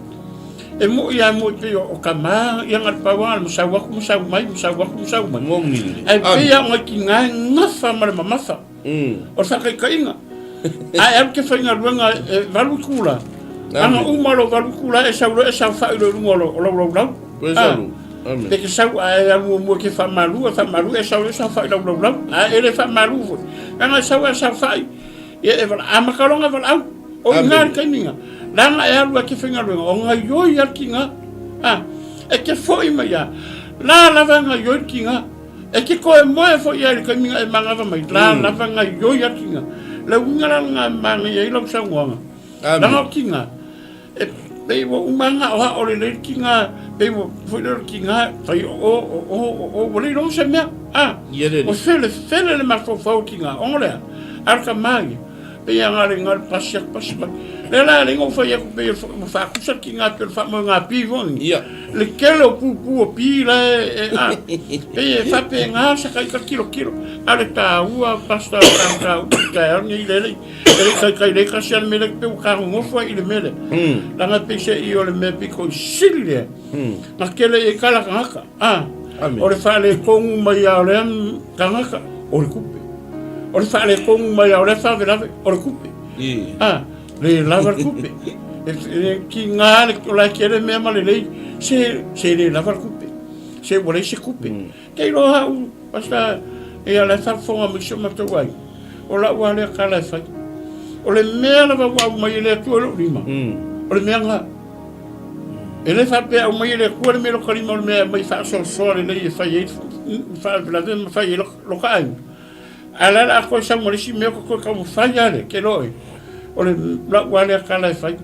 E moi lava e moi pei o tama ia na o le pau lava o le masau atu masau mai, masau atu masau mai. Ae pei lava o nai tina e gafa ma le mamafa. O le faataitaiga, a e alu te faigaluega e 8 itula, ana uma lou 8 itula e sau loa e saofai loa i luga o lau laulau. Pe te sau a e alu muamua e te faamalu, e faamalu e sau loa e saofai i lau laulau. A e le faamalu foi, leaga e sau a e saofai, ia e amata loa ona valaau. O i ina le taimi lena, leaga e alu a e te faigaluega, o gaioi lava le tiga. E te foi mai lava, la lava e gaioi le tiga. E te toe moe foi i ai i le taimi na e manava mai, la lava gaioi atu ina. Le uiga la lena e manaia ai lau saunoaga, leaga o tiga, e pei ua uma lava ona aoao lelei le tiga, pei ua foi lea o le tiga, fai o o, o o, o o, ua le iloa se mea, a, ua felefele le mafaufau o tiga, ona o le a? A o le tama ia, pei lava na o le na o le pasi atu pasi mai. Lea la e alai ona ou fai atu pei ua faatusa le tiga pei o le faamoega pi foi lenei. Le tele o pupu o pi la e a pei e faapena sa ka ita tilotilo. A o le taua pastor o ta mataupu i le taeao lenei le le e le i taitai le tasi a le mea lea pei ua tagonofu ai i le mea lea. Leaga pei se i o le mea pito i sili lea na tele i ai tala tagata. A o le faaletonu mai lava o lea tagata o le tupe. O le faaletonu mai lava o lea faalavelave o le tupe. A le lava le tupe. E tiga le o la e tele mea ma lelei se se le lava le tupe. Se ua leai se tupe. Te iloa au pastor ia la e faafofoga mai si o matou aiga. O lau lava lea tala e fai. O le mea lava ua aumai e le Atua i lou lima, o le mea lena. E le faapea aumai e le Atua le mea i lota lima o le mea e aumai faasoasoa lelei e fai ai faalavelave ma fai ai lota aiga. Ae la o le a toe sau ma le isi mea ua toe taumafai lava lea, te iloa oe, o le lau lava lea tala e fai.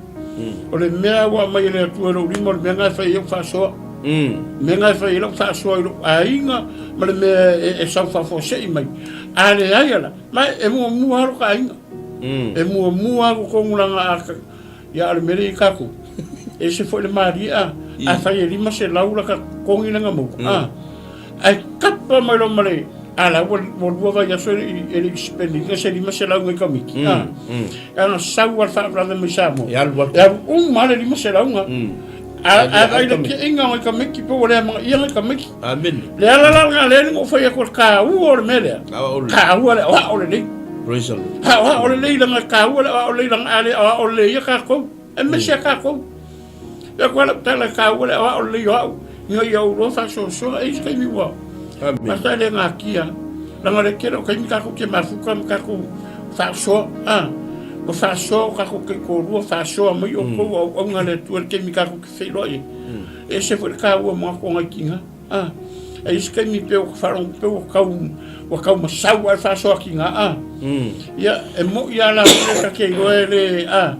O le mea ua aumai e le Atua i lou lima, o le mea lena e fai ai au faasoa. O le mea lena e fai ai lau faasoa i lou aiga ma le mea e sau faafuasei mai. A leai ala, ma e muamua lava lota aiga. E muamua lava totonu leaga a Ia a o le mea lea i tatou, e ese foi le malie a, afai e 500 laka totogi lea na maua, a, ae tapa mai loa ma le, a la ua lua vaiaso e le i, e le i spend ina se 500 nai tamaiti, a, ana sau lava le faalavelave mai Samoa, E alu atu. E alu uma lava le 500 na. A, a vaai i le tiaiga o nai tamaiti pe ua le amanaia nai tamaiti. Amene. Le ala la lena lea na ou fai atu o le taua o le mea lea, taua le aoao lelei. Praise the Lord. Aoao lelei leaga e taua le aoao lelei leaga a le aoao lelei ia tatou, aemaise a tatou. Ia koe lau tala e taua le aoao lelei o au ina ia ou iloa faasoasoa. E i ai se taimi ua basta e le natia leaga le tele o taimi tatou te mafuta ma tatou faasoa, a ua faasoa o tatou taitoalua, faasoa mai outou o auauna a le Atua i le taimi tatou te feiloai ai. E ese foi le taua mo atu o nai tina. A, e i ai se taimi pei ua faalogo pei ua tau ua tau masau lava le faasoa tina a. Ia, e moi lava la foi ta te iloa e le a,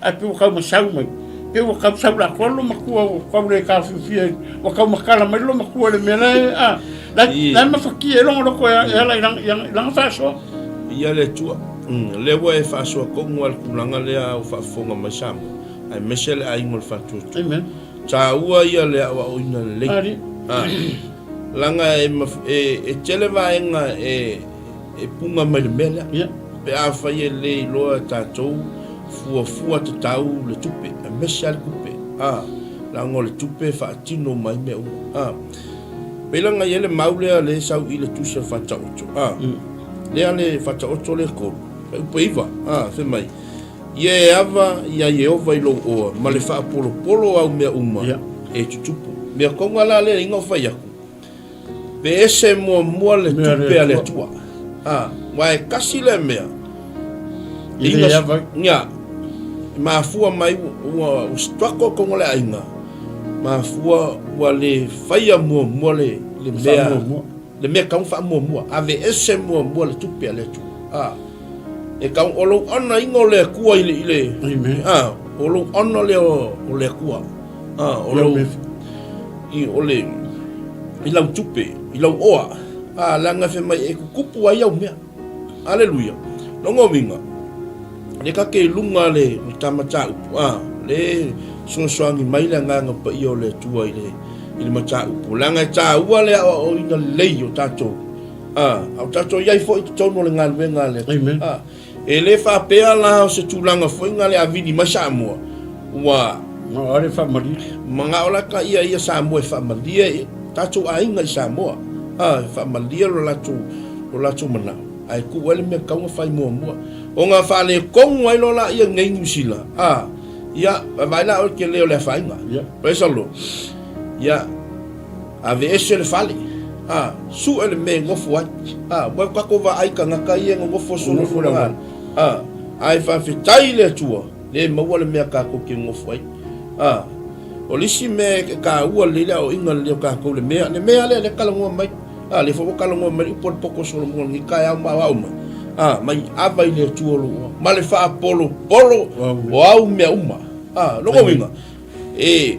ae pei ua tau masau mai. Pei ua tau sau latou le loomatua ua tau le taofiofia ua tau matala mai le loomatua i le mea la e a. La la e mafatia ai lona loto e ala i lana faasoa. Ia le Atua, o lea ua e faasoa tonu lava i le tulaga lea ua faafofoga mai Samoa, aemaise le aiga o le Faatuatua. Amen. Taua ia le aoaoina lelei. A, leaga e, e, e tele vaega e, e punga mai le mea lea. Yeah. Pe afai e le iloa e tatou fuafua tatau le tupe, aemaise lava le tupe. A, leaga o le tupe e faatino mai mea uma. A, pei la ona i ai le mau lea lea e sau i le tusi a le Faataoto. A, lea le Faataoto lea 3, fuaiupu e 9. A, fai mai, Ia e ava iā Ieova i lou oa ma le faapolopolo o au mea uma e tutupu. Mea koga la lea ina o fai aku, pe ese muamua le tupe a le Atua. A, wa e kasi lea mea, I le ava. Ia, e mafua mai ua struggle koga le aiga, mafua ua le faia muamua le mea. Le mea tau faamuamua, aveese muamua le tupe a le Atua. A, e tau, o lou honour ina o le Atua i le, i le, Amen. a, o lou honour lea o, o le Atua. A, o lou, i, o le, i lau tupe, i lau oa. A, leaga fai mai e tutupu ai au mea. Aleluia. Lona uiga, le ka te i luga le, le ta mataupu, a, le fesoasoani mai le Agaga Paia o le Atua i le. i le mataupu, leaga e taua le aoaoina lelei o tatou, a, a o tatou i ai foi i totonu o le galuega a le Atua. Amen. A, e le faapea la o se tulaga foi na le a vili mai Samoa, ua Manao le faamalie. Manao la ka ia ia Samoa e faamalie i tatou aiga i Samoa, a, e faamalie lo latou, lo latou manao, ae tuu ai le mea tatau ona fai muamua. Ona faaletonu ai loa laia nei Niu Sila, a, ia, vaavaai la oe i le tele o le afaina. Ia. Praise the Lord. Ia, aveese le fale, a, sue le mea e nofo ai. A, ua tatou vaai i tagata ia e nonofo Nonofo le auala. A, ae faafetai i le Atua, le maua le mea tatou te nonofo ai. A, o le isi mea e taua lelei le aoaiga lelei o tatou, le mea, le mea lea lea e talanoa mai. A, lea foi ua talanoa mai le upu a le poto o Solomona i lenei taeao ma aoao mai. A, mai ava i le Atua lou oa, ma le faapolopolo o au mea uma. A, lona uiga, e,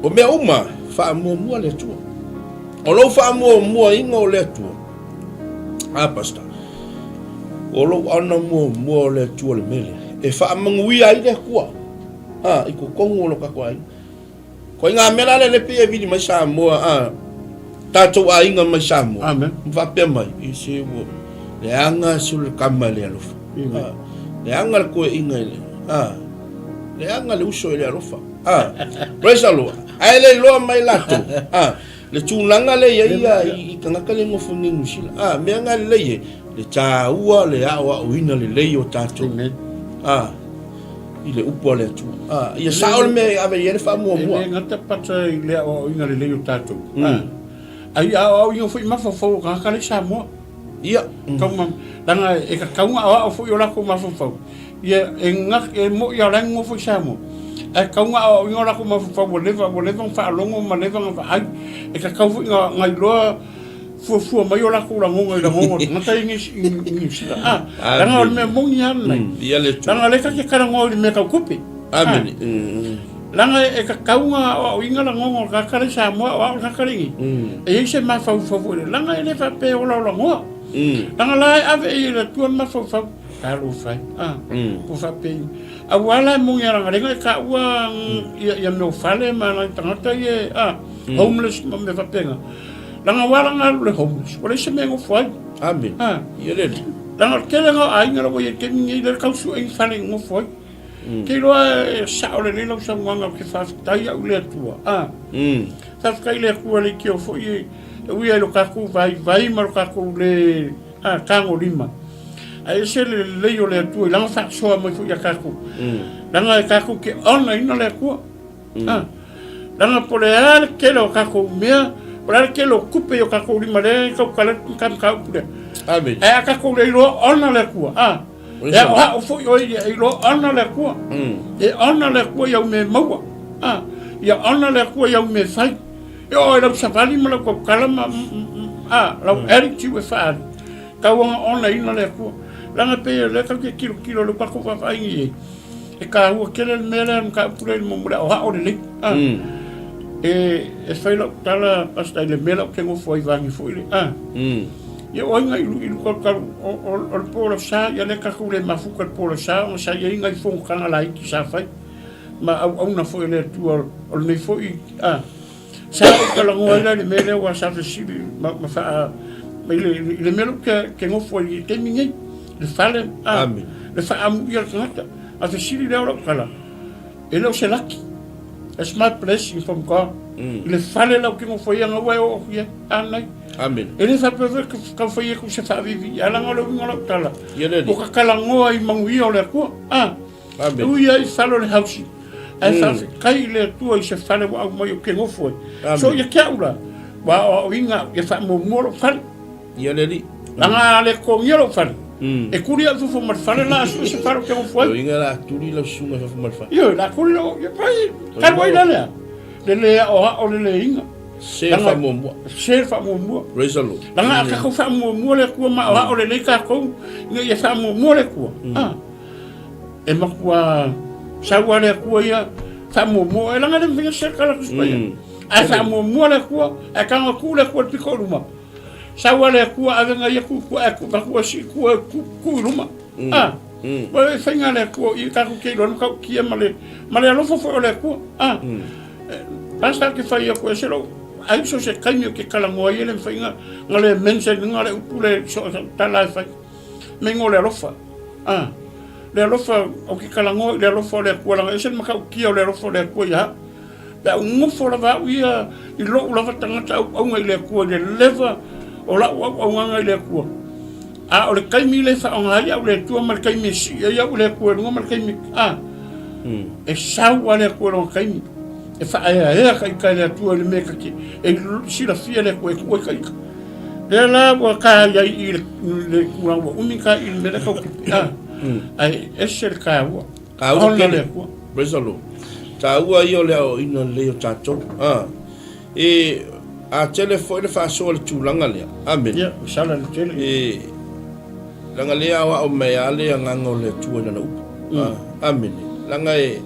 o mea uma, faamuamua le Atua. O lou faamuamuaina o le Atua, a, Pastor, o lou ana muamua o le Atua le mea lea, e faamanuia ai le Atua, a, i totonu o lo tatou aiga. Koiga mea la lea lea pei e vili mai Samoa, a, tatou aiga mai Samoa. Amen. Ma faapea mai, i se ua leaga se le kama i le alofa. Amen. A, leaga le koeina i le, a, leaga le uso i le alofa. A, praise the Lord. Ae le iloa mai latou, a, le tulaga lea i ai ia i tagata lea e nofo nei i Niu Sila. A, mea na lelei e, le taua le aoaoina lelei o tatou. Amen. A, i le upu a le Atua. A, ia sao le mea e ave i ai le faamuamua. E le gata pata i le aoaoina lelei o tatou. A ia aoaoina foi mafaufau o tagata la i Samoa. Ia. Tau ma, leaga e tatau ona aoao foi o latou mafaufau. Ia, e gata, e moi lava o la e nonofo i Samoa. Ae tatau ona aoaoina o latou mafaufau ua leva, ua leva ona faalogo ma leva ona vaai. E tatau foi ona iloa fuafua mai o latou lagona i lagona o tagata ia i Niu Sila. A, leaga o le mea moni lava lenei. Ia le Atua. Leaga o lea ta te talanoa i le mea tau tupe. Amene. Leaga e tatau ona aoaoina lagona o le tagata la i Samoa, o au le tagata la i i. E i ai se mafaufau foi lea, leaga e le faapea e olaolagoa. Leaga la e ave i le Atua le mafaufau, talofa e, a, ua faapea i. Aua la e moni a leaga e taua ia mea o fale ma nai tagata ia, a, homeless ma mea faapena. Leaga ua ala ona alu i le homeless, ua leai se mea e nofo ai. Amene. A. Ia le Alii. Leaga o le tele o aiga la ua i ai i le taimi lenei, lea e tau sue ni fale e nofo ai. Te iloa e sao lelei lau saunoaga ou te faafetai au i le Atua. A. Faafetai i le Atua leitio foi e ui ai lo tatou vaivai ma lo tatou le a, tagolima. Ae ese le lelei o le Atua i lana faasoa mai foi ia tatou. Leaga e tatou te onaina le Atua. A. Leaga po o le a le tele o tatou mea, po o le a le tele o tupe i o tatou lima lea e tautala atu le mataupu lea. Amene. Ae a tatou le iloa ona le Atua, a. E aoao foi oe ia e iloa ona le Atua. E ona le Atua i au mea e maua. A. Ia ona le Atua i au mea e fai. E oo i lau savali ma lau tautala ma, a, lau attitude e faaali. Tau ona onaina le Atua. Leaga e pei o lea tatou te tilotilo i le tatou vaavaaiga i ai. E taua tele le mea lea, le mataupu lea i le mo le aoao lelei. A. E, e fai lau tala, Pastor, i le mea la ou te nofo ai vaeane foi le, a. Ia o ai nai ilu kalukalu o, o, o le po o le sa, ia lea tatou le mafuta i le po o le sa, ona sa i ai nai fonotaga laiti sa fai, ma auauna foi a le Atua o lenei foi, a. Sa ou talanoa ai la i le mea lea aua sa fesili ma, ma faa, i le, i le mea lea ou te, te nofo ai i le taimi nei, le fale, a, Amen. le faaamuia le tagata. A fesili lea o lau tala, e le o se laki. That's my blessing from God. I le fale la ou te nofo ai, ana ua e oo atu i ai. A nei. Amen. E le faapea foi ke tau fai atu se faaviivii, ae leaga o le uiga o lau tala, Ia le Alii. ua ka talanoa i manuia o le Atua. A, Amen. e ui ai i fale o le housing, ae faafetai i le Atua i se fale ua aumai ou te nofo ai. Amen. So ia te au la, ua aoaoina au ia faamuamua lou fale. Ia le Alii. Leaga a le totogia lou fale, e tuli au i fafo ma le fale la a sue se fale ou te nofo ai. Loiga la tuli lau susuga i fafo ma le fale. Ioe, la tuli lau, ia fai, talu ai la lea, le le aoao le le iga. Se le faamuamua. Se le faamuamua. Praise the Lord. Leaga a tatou faamuamua le Atua ma aoao lelei tatou, ina ia faamuamua le Atua. Ah, e matua sau lava le Atua ia faamuamua, e leaga e le mafai ona se tala Tusi Paia. Ae faamuamua le Atua, ae tago atu le Atua i le pito i luma. Sau lava le Atua ave na ia tuu tua, ae tuu atu e sii tua e tuu i luma. Ah, e faiga le Atua i tatou te iloa le matautia ma le, ma le alofa foi o le Atua. Ah, Pastor ke fai aku e se lou ai so se kaimi o ke talanoa ai e le mafai na na le mention ina le upu le so so tala e fai. Me ngo le alofa. Ah. Le alofa o ke talanoa i le alofa o le Atua leaga e ese le matautia o le alofa o le Atua ia au. Pe a ou nofo lava au ia i lou lava tagata auauna i le Atua i le leva o lau auaunaga i le Atua. A o le taimi lea e faaaoga ai au i le Atua ma le taimi e sii ai au i le Atua i luga ma le taimi a e sau lava le Atua i lona taimi e faaeaea ka ita e le Atua i le mea ta te e silafia e le Atua e tuu ai ka ita. Lea la ua ta i ai i le tulaga ua umi ta i le mea lea tau tupe a ae ese le taua. Taua Ona le tele. Atua. Praise the Lord. Taua ia o le aoaoina lelei o tatou. A. E, a tele foi le faasoa i le tulaga lea. Amene. Ia, ua sala le tele. E, leaga lea aoao mai lava le agaga o le Atua i Lana upu. A, amene. Leaga e,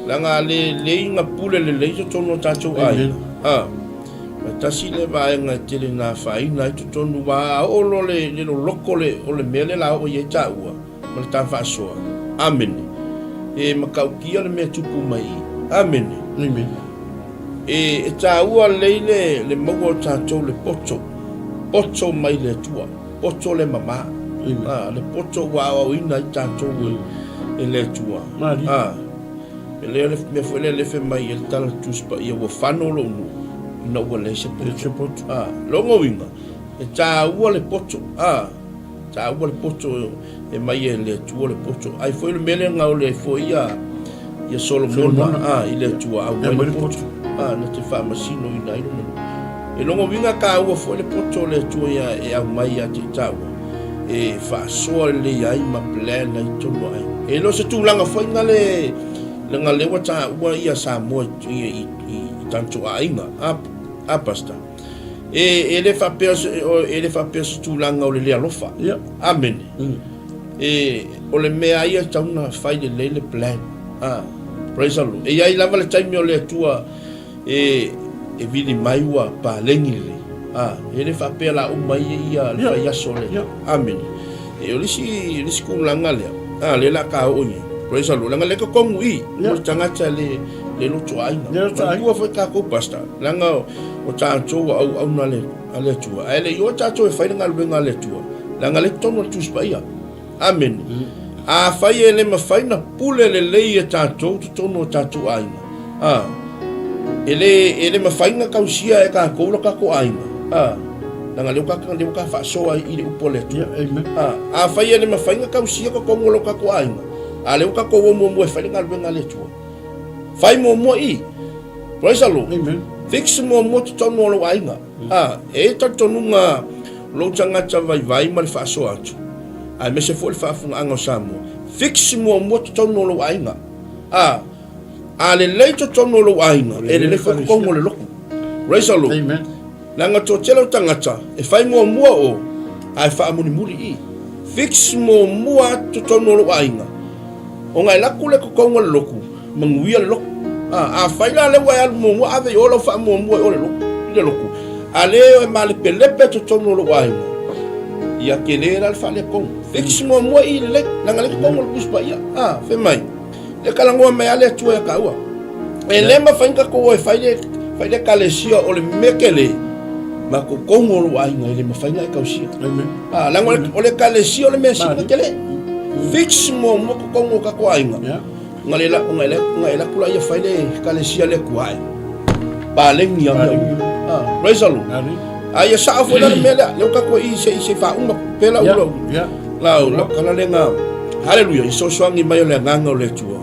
leaga a le lei na pule lelei totonu o tatou aiga. A, ma e tasi lea vaega e tele na afaina ai totonu, aua a oo loa le, le loloko le, o le mea lea la oo i ai taua, ma le ta faasoa. Amene. E matautia le mea tupu mai i. Amene. Amen. E, e taua lelei le, le maua o tatou le poto, poto mai le Atua, poto le mama. Ah, le poto ua aoaoina ai tatou e, e le Atua. Malie. Ah, e le o le mea foi lea lefe mai e le tala Tusi Paia ua fano lou nuu, ina ua leai se poto. Se poto. Ah, lona uiga, e taua le poto. Ah, Taua le poto e mai e le Atua le poto. Ai foi le mea lea na ole ai foi ia ia Solomona a i le Atua au mai le poto. A na te faamasino ina ai lona. E logo winga taua foi le poto o le Atua ia e au mai ia te taua. E faasoa lelei ai ma plan ai tonu ai. E le o se tulaga foi na le le na lewa taua ia Samoa i i i, i, i tanto aiga. A a pastor. E, e le faapea, e le faapea se tulaga o le le alofa. Yeah. Amene. E, o le mea ia e tatau ona fai lelei le plan. Ah, praise the Lord. E i ai lava le taimi o le Atua e, e vili mai ua paleni lelei. Ah, e le faapea la uma ia ia le Yeah. faiaso le. Yeah. Amene. E, o le isi, le isi tulaga lea. Ah, le la ka oo i ai. Praise the Lord. Leaga le totonu i, Yeah. o le tagata le, le loto aiga. Le loto aiga. Manatua foi tatou pastor, leaga o tatou ua auauna a le, a le Atua. Ae le i o tatou e fai le galuega a le Atua, leaga le totonu o le Tusi Paia. Amene. Afai e le mafai na pule lelei e tatou totonu o tatou aiga, a, e le, e le mafai na tausia e tatou lo tatou aiga, a, leaga lea ua ta, lea ua ta faasoa ai i le upu a le Atua. Yeah, amen. A, afai e le mafai na tausia totonu o lo tatou aiga, a lea ua tatou o muamua e fai le galuega a le Atua. Fai muamua i. Praise the Lord. Amen. Fix muamua totonu o lou aiga. Ah, e i ai talitonuga o lou tagata vaivai ma le faasoa atu, aemaise foi le faafofogaaga o Samoa. Fix muamua totonu o lou aiga. Ah, a lelei totonu o lou aiga, e lelei foi totonu o le lotu. Praise the Lord. Amen. Leaga toatele o tagata e fai muamua o ae faamulimuli i. Fix muamua atu totonu o lou aiga. Ona e laku le totogu a le lotu, manuia le lotu. A, afai la lea ua e alu muamua, ave i o lau faamuamua i o le lotu, i le lotu. A le o e malepelepe totonu o lou aiga, ia tele la le faaletonu. Fix muamua i lelei, leaga lea totogu o le Tusi Paia. A, fai mai. Le talanoa mai a le Atua ia taua. E le mafai ona tatou o e fai le, fai le ekalesia o le mea tele, ma totonu o lou aiga e le mafai ona e tausia. Amen. Ah, leaga o le, o le ekalesia o le mea sili ona tele. Fix muamua totonu o tatou aiga. Yeah. Ona le la, ona e ona e laku laia fai le ekalesia le Atua ae. Paleni a mea uma. Ah, praise the Lord. Amen. A ia sao foi la le mea lea, lea ua tatou i se i se faauma pela Yeah. ula. Yeah. Lau, lau tala lea na, Haleluia, i sosoagi mai o le agaga o le Atua.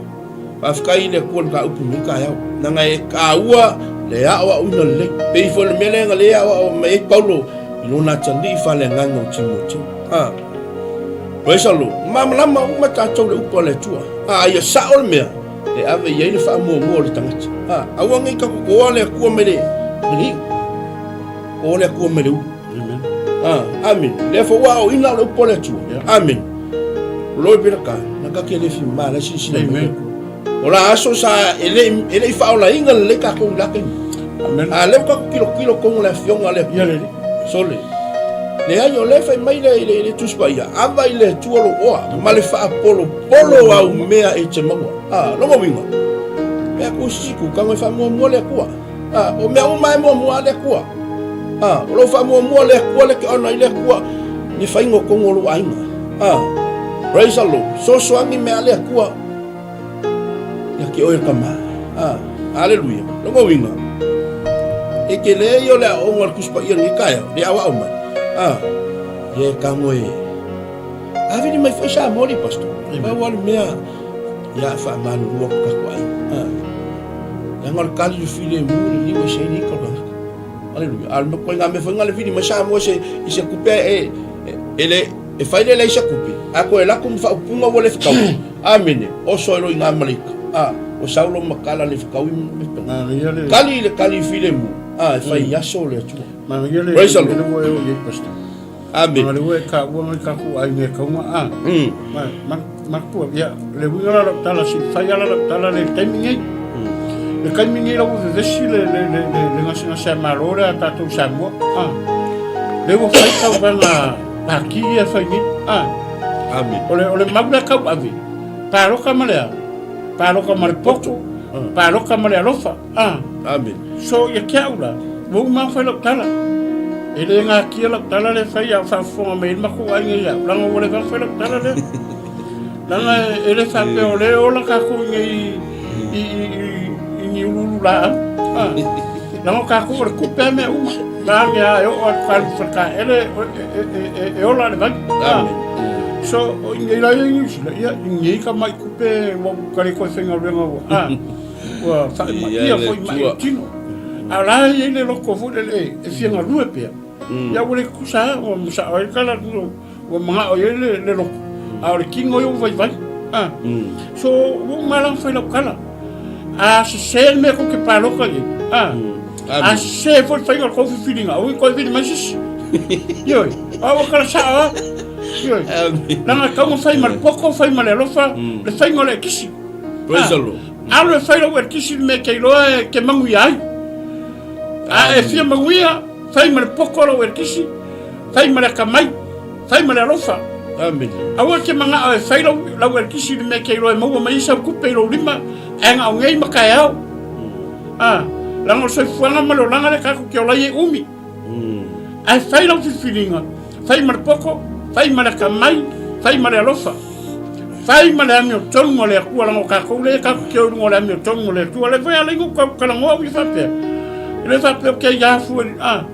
Faafetai i le Atua i le mataupu lenei taeao. Leaga e taua le aoaoina lelei. Pei foi o le mea lea na le aoao mai ai Paulo i lona atalii faaleagaga o Timoteo. Ha. Praise the Lord. Malamalama uma tatou le upu a le Atua. A ia sao le mea e ave i ai le faamuamua o le tagata. Ha. Aua nei tatou le Atua mai le, mai le iu. O le Atua mai le ulu. Amen. Ah, amen. Lea foi ua aoina o le upu a le Atua. Yeah. Amen. Loi pela ka, na ka ke le fi ma la si si Amen. O la aso sa e le e le i faolaina lelei tatou i la taimi. Amen. A lea ua tatou tilotilo tonu le afioga a le Atua. Ia lelei. Sole. Leai, o lea fai mai le, le, le Tusi Paia, ava i le Atua lou oa, ma le faapolopolo au mea e te maua. Ah, lona uiga. Pe aku isi ku kanga faamuamua le Atua. Ah, o mea uma e muamua a le Atua. Ah, o lou faamuamua le Atua le ke ona i le Atua ni faiga o tonu o lou aiga. Ah, praise the Lord. Sosoagi mea a le Atua. Ia ke oe kama. Ah, hallelujah. Longa uiga. E ke le ia o le aoaoga o le Tusi Paia lenei taeao, le aoao mai. Ah, ia e tago e. Avili mai foi Samoa li pastor. Pau lava le mea ia faamalulu atu tatou aiga. Ah. Leaga o le kali le filemu le liu e seini ika o le tagata. Aleluia. A o le ituaiga mea foi na le vili mai Samoa i se i se tupe e e le e fai le leai se tupe. A toe alu atu ma faaupuga ua le fetaui. Amene. Oso e loi ngā malaika. A ua sau lo makala le fetaui ma fetaui. Kali le kali filemu. A e fai i aso le Atua. Manaia le Praise the Lord. le ua e o i ai pastor. Amene. Manaia le ua e taua ngai tatou aiga e taunga a. Ma ma matua ia le uiga la lau tala se i fai ala lau tala le taimi nei. Le taimi nei la ua vevesi le le le le le gasegase a Malo lea a tatou i Samoa a. Le ua fai tauvaga paki ia e fai nei a. Amene. O le o le mau lea tauave paloka ma le a? Paloka ma le poto, paloka ma le alofa a. Amene. So ia te au la, ua uma ona fai lau tala. E le gatia lau tala lea e fai a o faafofoga mai ai le matou aiga ia au, leaga ua leva ona fai lau tala lea. Leaga e le faapea o lea e ola tatou i nei i, i, i, i ni uluulu laau. Ah. Leaga o tatou o le tupe lava mea uma. Vaeane lava e oo atu ka alu i Faletaele e, e, e, e, e ola le vai. Ah. So, o i nei la ia i Niu Sila, ia, i nei tamai tupe ua ua le toe faigaluega ua, ah. Ua faaimaia foi mai le tino. A o la e i ai le loto foi lele e fia galue pea. Ia ua le tutusa lava, ua masao ai le tala atu, ua manao i ai le loto, a o le tino ia ua vaivai. So, ua uma la ona fai lau tala. A sese le mea tou te palota i ai, a sese foi le faiga o le tou filifiliga, aua ne i toe vili mai se isi. Ioe, a ua tala sao lava. Ioe, leaga e tatau ona fai ma le poto, fai ma le alofa le faiga o le ekisi. Praise the Lord. Alu e fai lou eletisi i le mea e te iloa e te manuia ai. A e fia manuia, fai ma le poto lou eletisi, fai ma le atamai, fai ma le alofa. Amen. Aua e te manao e fai lau, lau eletisi i le mea e te iloa e maua mai ai sau tupe i lou lima, ae na o nei ma taeao. A, leaga o le soifuaga ma le olaga lea tatou te ola ai e umi. Ae fai lau filifiliga, fai ma le poto, fai ma le atamai, fai ma le alofa. Fai ma le amiotonu a le Atua, leaga o tatou lea tatou te o i luga o le amiotonu a le Atua. Lea foi ala i ou talanoa au ia faapea. E le faapea ou te ia fua i a.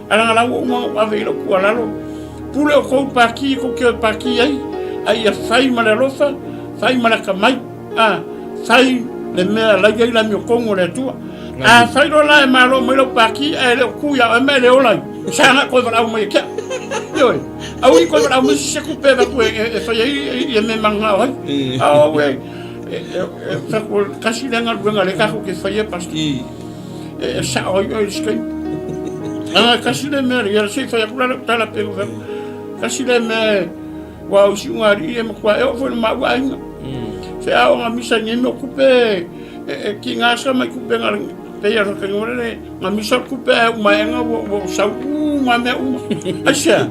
Ae leaga la ua uma ona ou ave i lau tuualalo. Pule outou i pati tou te o e pati ai, a ia fai ma le alofa, fai ma le atamai. A, fai le mea la i ai le amiotonu o le Atua. A fai loa la e malo mai lau pati ae le o tu ia oe ma e le ola ai, saga koe valaau mai e ke au. Ioe, aua i koe valaau mai se tupe e avatu e fai ai ia mea e mananao ai. A o e, e, e, tasi lea galuega lea tatou te faia, Pastor. E sao ai oe i le isi taimi. A, tasi lea mea, ia se i fai atu la lau tala pe tasi lea mea Ua au isi ugalii e matua e oo foi i le maua aiga. Se aoga misa i nei mea o tupe e tiga sa mai tupe na pei a le ngore le na misa o tupe ae uma aega ua ua sau uma mea uma. Aisea?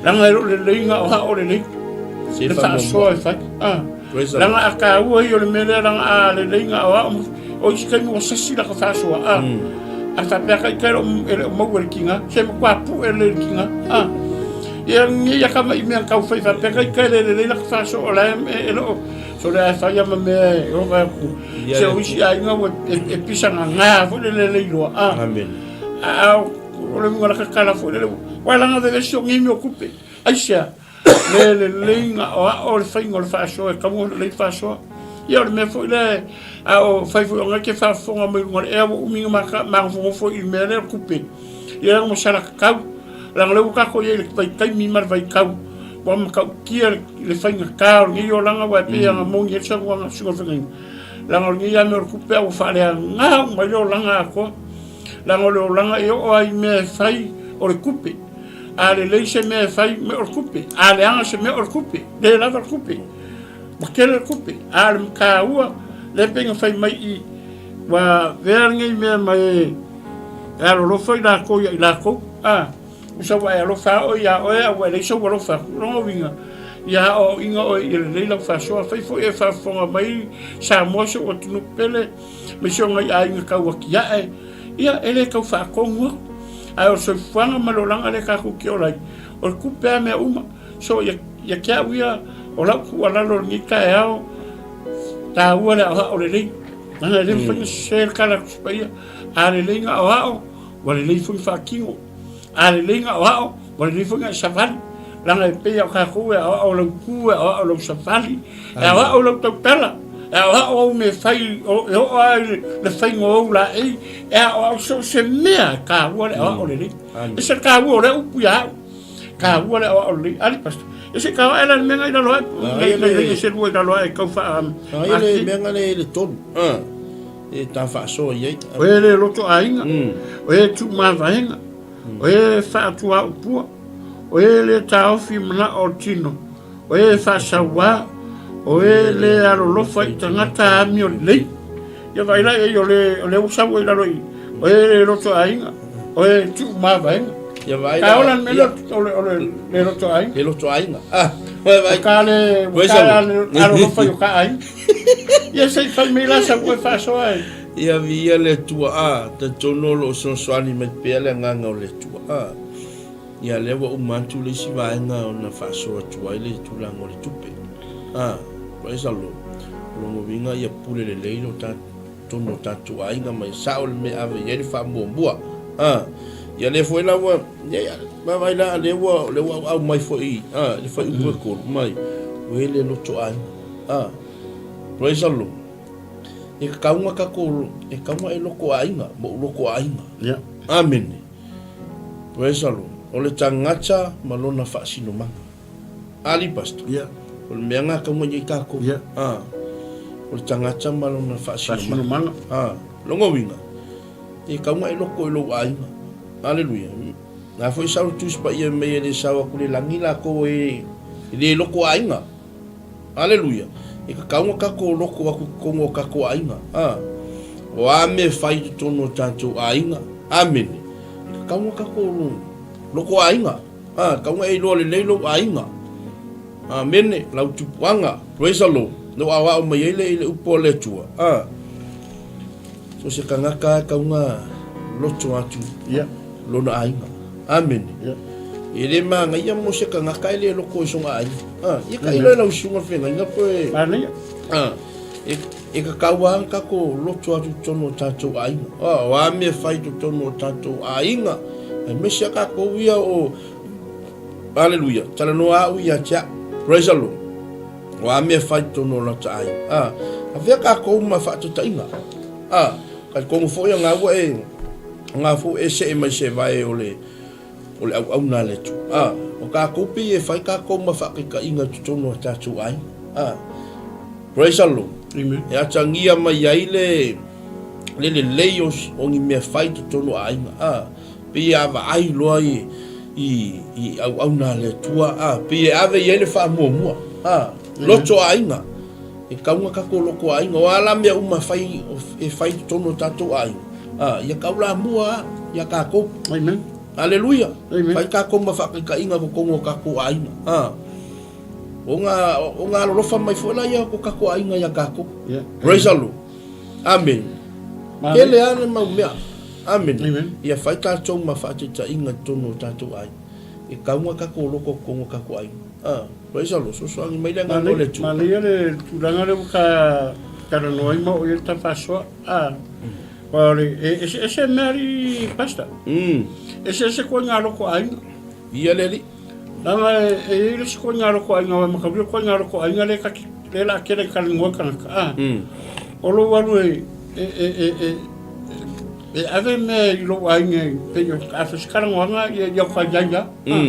Leaga e le o lelei na o ha o lelei. Le faasoa e fai. Ah. Leaga a taua ia o le mea lea leaga a lelei na o ao o isi taimi ua sasi laka faasoa. Ah. A faapea ka ita e le o maua e le tiga. Se matua pue lelei le tiga. Ah. Ia nei a kama i mea tau fai faapea kai kai le lelei laka faasoa o la e e le o so le a fai ama mea e o vai aku se o isi aiga ua e pisa gagā foi le lelei loa a Amen. A o le uiga laka tala foi lele ua laga vevesi o nei mea o tupe aisea le lelei na o ao le faiga o le faasoa e tatau ona lelei faasoa. Ia o le mea foi lea a o fai foi o na te faafofoga mai luga o le ea ua umi ona magofogofu i le mea lea o le tupe. Ia ua sala tatau. Leaga o lea ua tatou i ai i le vaitaimi ma le vaitau ua matautia le faigata o lenei olaga aua e pei ona moni ai le saunoaga a le Susuga i le Feagaiga. Leaga o lenei lava mea o le tupe a ua faaleaga uma ai le olaga atoa. Leaga o le olaga e oo lava i mea e fai o le tupe. A lelei se mea e fai o le tupe, a leaga se mea o le tupe, le lava le tupe. Ua tele le tupe, a o le mataua lea pei ona fai mai i ua avea lenei mea ma e E alolofa i lakou ia i lakou, a, usa ua e alofa a oe ia oe, a ua e leai sou alofa aku. O lona uiga, Ia aoaoina oe ia lelei lau faasoa. Afai foi e faafofoga mai Samoa si ou atunuu pele, ma si o nai aiga tau atiae, ia e le tau faatonu aku. Ae o le soifuaga ma le olaga lea tatou te ola ai, o le tupe lava mea uma. So ia, ia te au ia, o lau tuualalo i lenei taeao, taua le aoao lelei. Leaga e le mafai ona sese le tala a le Tusi Paia, a lelei ona aoao, ua lelei foi ona faatino. A lelei na aoao, ua lelei foi na e savali. Leaga e pei o tatou e aoao lau tu, e aoao lau savali, e aoao lau tautala, e aoao au mea fai, e oo lava i le faiga o ou laei, e aoao so o se mea e taua le aoao lelei. E ese le taua o lea upu ia au. Taua le aoao lelei. Ali pastor. E se ka ae la le mea na i lalo ae, nai se lua i lalo ae kau wha... Ai le mea na le tolu. E ta faasoa i ai. O e le loto aiga, o e tuumavaega, o e faatuaupua, o e le taofi manao o le tino, o e faasauā, o e le alolofa i tagata amio lelei. Ia vaai la i ai o le, o lea ua sau ai i lalo i, o e le loto aiga, o e tuumavaega. Ia vaai la. Ka ola le mea lea o le, o le, le loto aiga. Le loto aiga. Ah, vai vai. Ka le, ka alolofa i o ka aiga. Ia se i fai mai la sau e faasoa e. Ia viia le Atua, a, talitonu o lo o fesoasoani mai pea le agaga o le Atua, a. Ia lea ua uma atu le isi vaega ona faasoa atu ai le tulaga o le tupe, a. Praise the Lord. O lona uiga ia pule lelei lo ta, totonu o tatou aiga ma ia sao le mea e ave i ai le faamuamua, a. Ia lea foi la ua, ia, vaavaai la, lea ua, lea ua auau mai foi, a, le fuaiupu e 3, mai, ua i le loto aiga. Ah, praise the Lord. E kauga kako, e kauga e loko aiga, mo loko aiga. Yeah. Amen. Praise the Lord. O le tagata ma lona faasinomaga. Ali pastor. Yeah. O le mea ngā kaunga i kākou. Yeah. Ah. O le tagata ma lona faasinomaga. Faasinomaga. Ah. Longa winga. E kauga e loko i lou aiga. Hallelujah. Ngā foi sau le Tusi Paia mei e le sau aku le langi lākou e le loko aiga. Aleluia! E kakau nga kakou loko aku totonu o kakou aiga. A. O a mea fai i totonu o tatou aiga. Amene. E kakau nga kakou loko aiga. A, kau nga e iloa lelei lou aiga. Amene. Lau tupuaga. Praise the Lord. No aoao mai ai le i le upu a le Atua. A. So se kangaka e kau nga loto atu yeah. lona aiga. Amene. Yeah. E le māngaia mo se kangaka e le loko i songa aiga. Ah, ia ka ilo e lau sunga whengainga koe. Mānaia. Ah, e, e ka kaua ka ko loto atu tonu o tātou aiga. Ah, o a mea whai to tonu o tātou aiga. E mesia ka kou ia o Hallelujah. Tala noa au ia tia. Praise the Lord. O a mea whai tonu o lata aiga. Ah, a whea ka kou ma whaatatainga. Ah, kai kongo foi a ngā ua e ngā fo e se e mai se vae o le o le auauna a le Atua. Ā, o kākou pei e fai kākou ma faakaikaʻiga i totonu o tātou ʻāina. Ā, praise the Lord. Amen. E atagia mai ai le, le lelei o, o ni mea fai i totonu o ʻāina. Ā, pei e avaai loa i, i, i auauna a le Atua. Ā, pei e ave i ai le faamuamua. Ā, loto ʻāina. E kauga kākou loko ʻāina. O a la mea uma e fai, e fai i totonu o tātou ʻāina. Ā, ia kaulā mua a, iā kākou. Amen. Aleluia. Amen. Fai kākou ma whaakaikaʻiga totonu o kākou ʻāina. Ā, o ngā, o ngā alolofa mai foi la ia ko kākou ʻāina iā kākou. Yeah. Praise the Lord. Amen. Amen. Kele a le mau mea. Amen. Amen. Ia fai tātou ma whaataitaʻiga totonu o tātou ʻāina. E kauga kākou loko totonu o kākou ʻāina. Ā, praise the Lord. Sosoagi mai le agaga o le Atua. Manaia le tulaga lea ua ta talanoa ai ma oo i ai le ta faasoa. Ā, aua o le, e eseese mea alii Pastor. Eseese koe ngā loko aiga. Ia le alii. Leaga e, e i ai le isi koe ngā loko aiga, aua e mataulia koe ngā loko aiga le kati, le la kele i kalanoa i kanaka. Ā, o lou alu e, e, e, e, e, e ave mea i lou aiga i pei o a fai se kalanoaga ia, ia o ka iai a. Ā,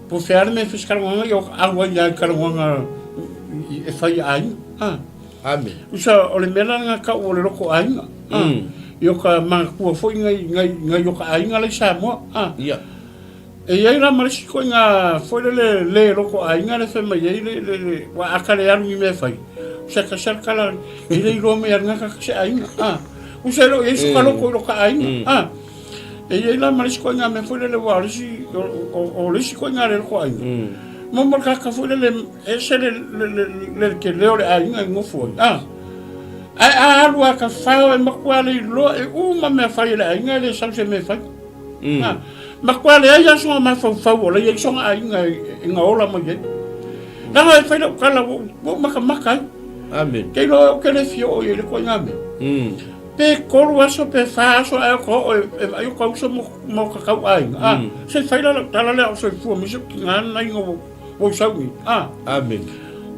po o fea le mea e fai se kalanoaga ia o ka au ai ia i kalanoaga e fai i aiga. Ā. Amen. Usa, o le mea la nga kau o le loko aiga. Ah. I o ka manatua foi ngai, ngai, ngai o ka aiga la i Samoa. Ah. Ia. E iai la ma le isi koiga foi lele le loko aiga le fai mai ai le, le, le, ua a ka le alu ni mea e fai. Usa ka sa kala, e le iloa mai alu nga ka se aiga. Ah. Usa e lo iai su ka loko i lo ka aiga. Ah. E iai la ma le isi koiga mea foi lele ua o le isi, o, o, o le isi koiga le loko aiga. Mo mo le tagata foi lele e ese le le le le tele o le aiga e nofo ai. A ae a alu a ka fao e matua le iloa e uma mea fai e le aiga e le sau se mea e fai. Mm. A matua leai a soga mafaufau o la i ai soga aiga e, e gaola mai ai. Leaga e fai lau tala ua ou makamaka ai. Amen. Ke iloa ou te le fia oo i ai le ituaiga mea. Mm. Pe tolu aso pe fa aso ae o ka oo e, e vaai o ka uso mo, mo ka kau aiga. A, mm. se fai la lau tala lea o soifua mai se tina na inga ua, ua usau ni. A. Amen.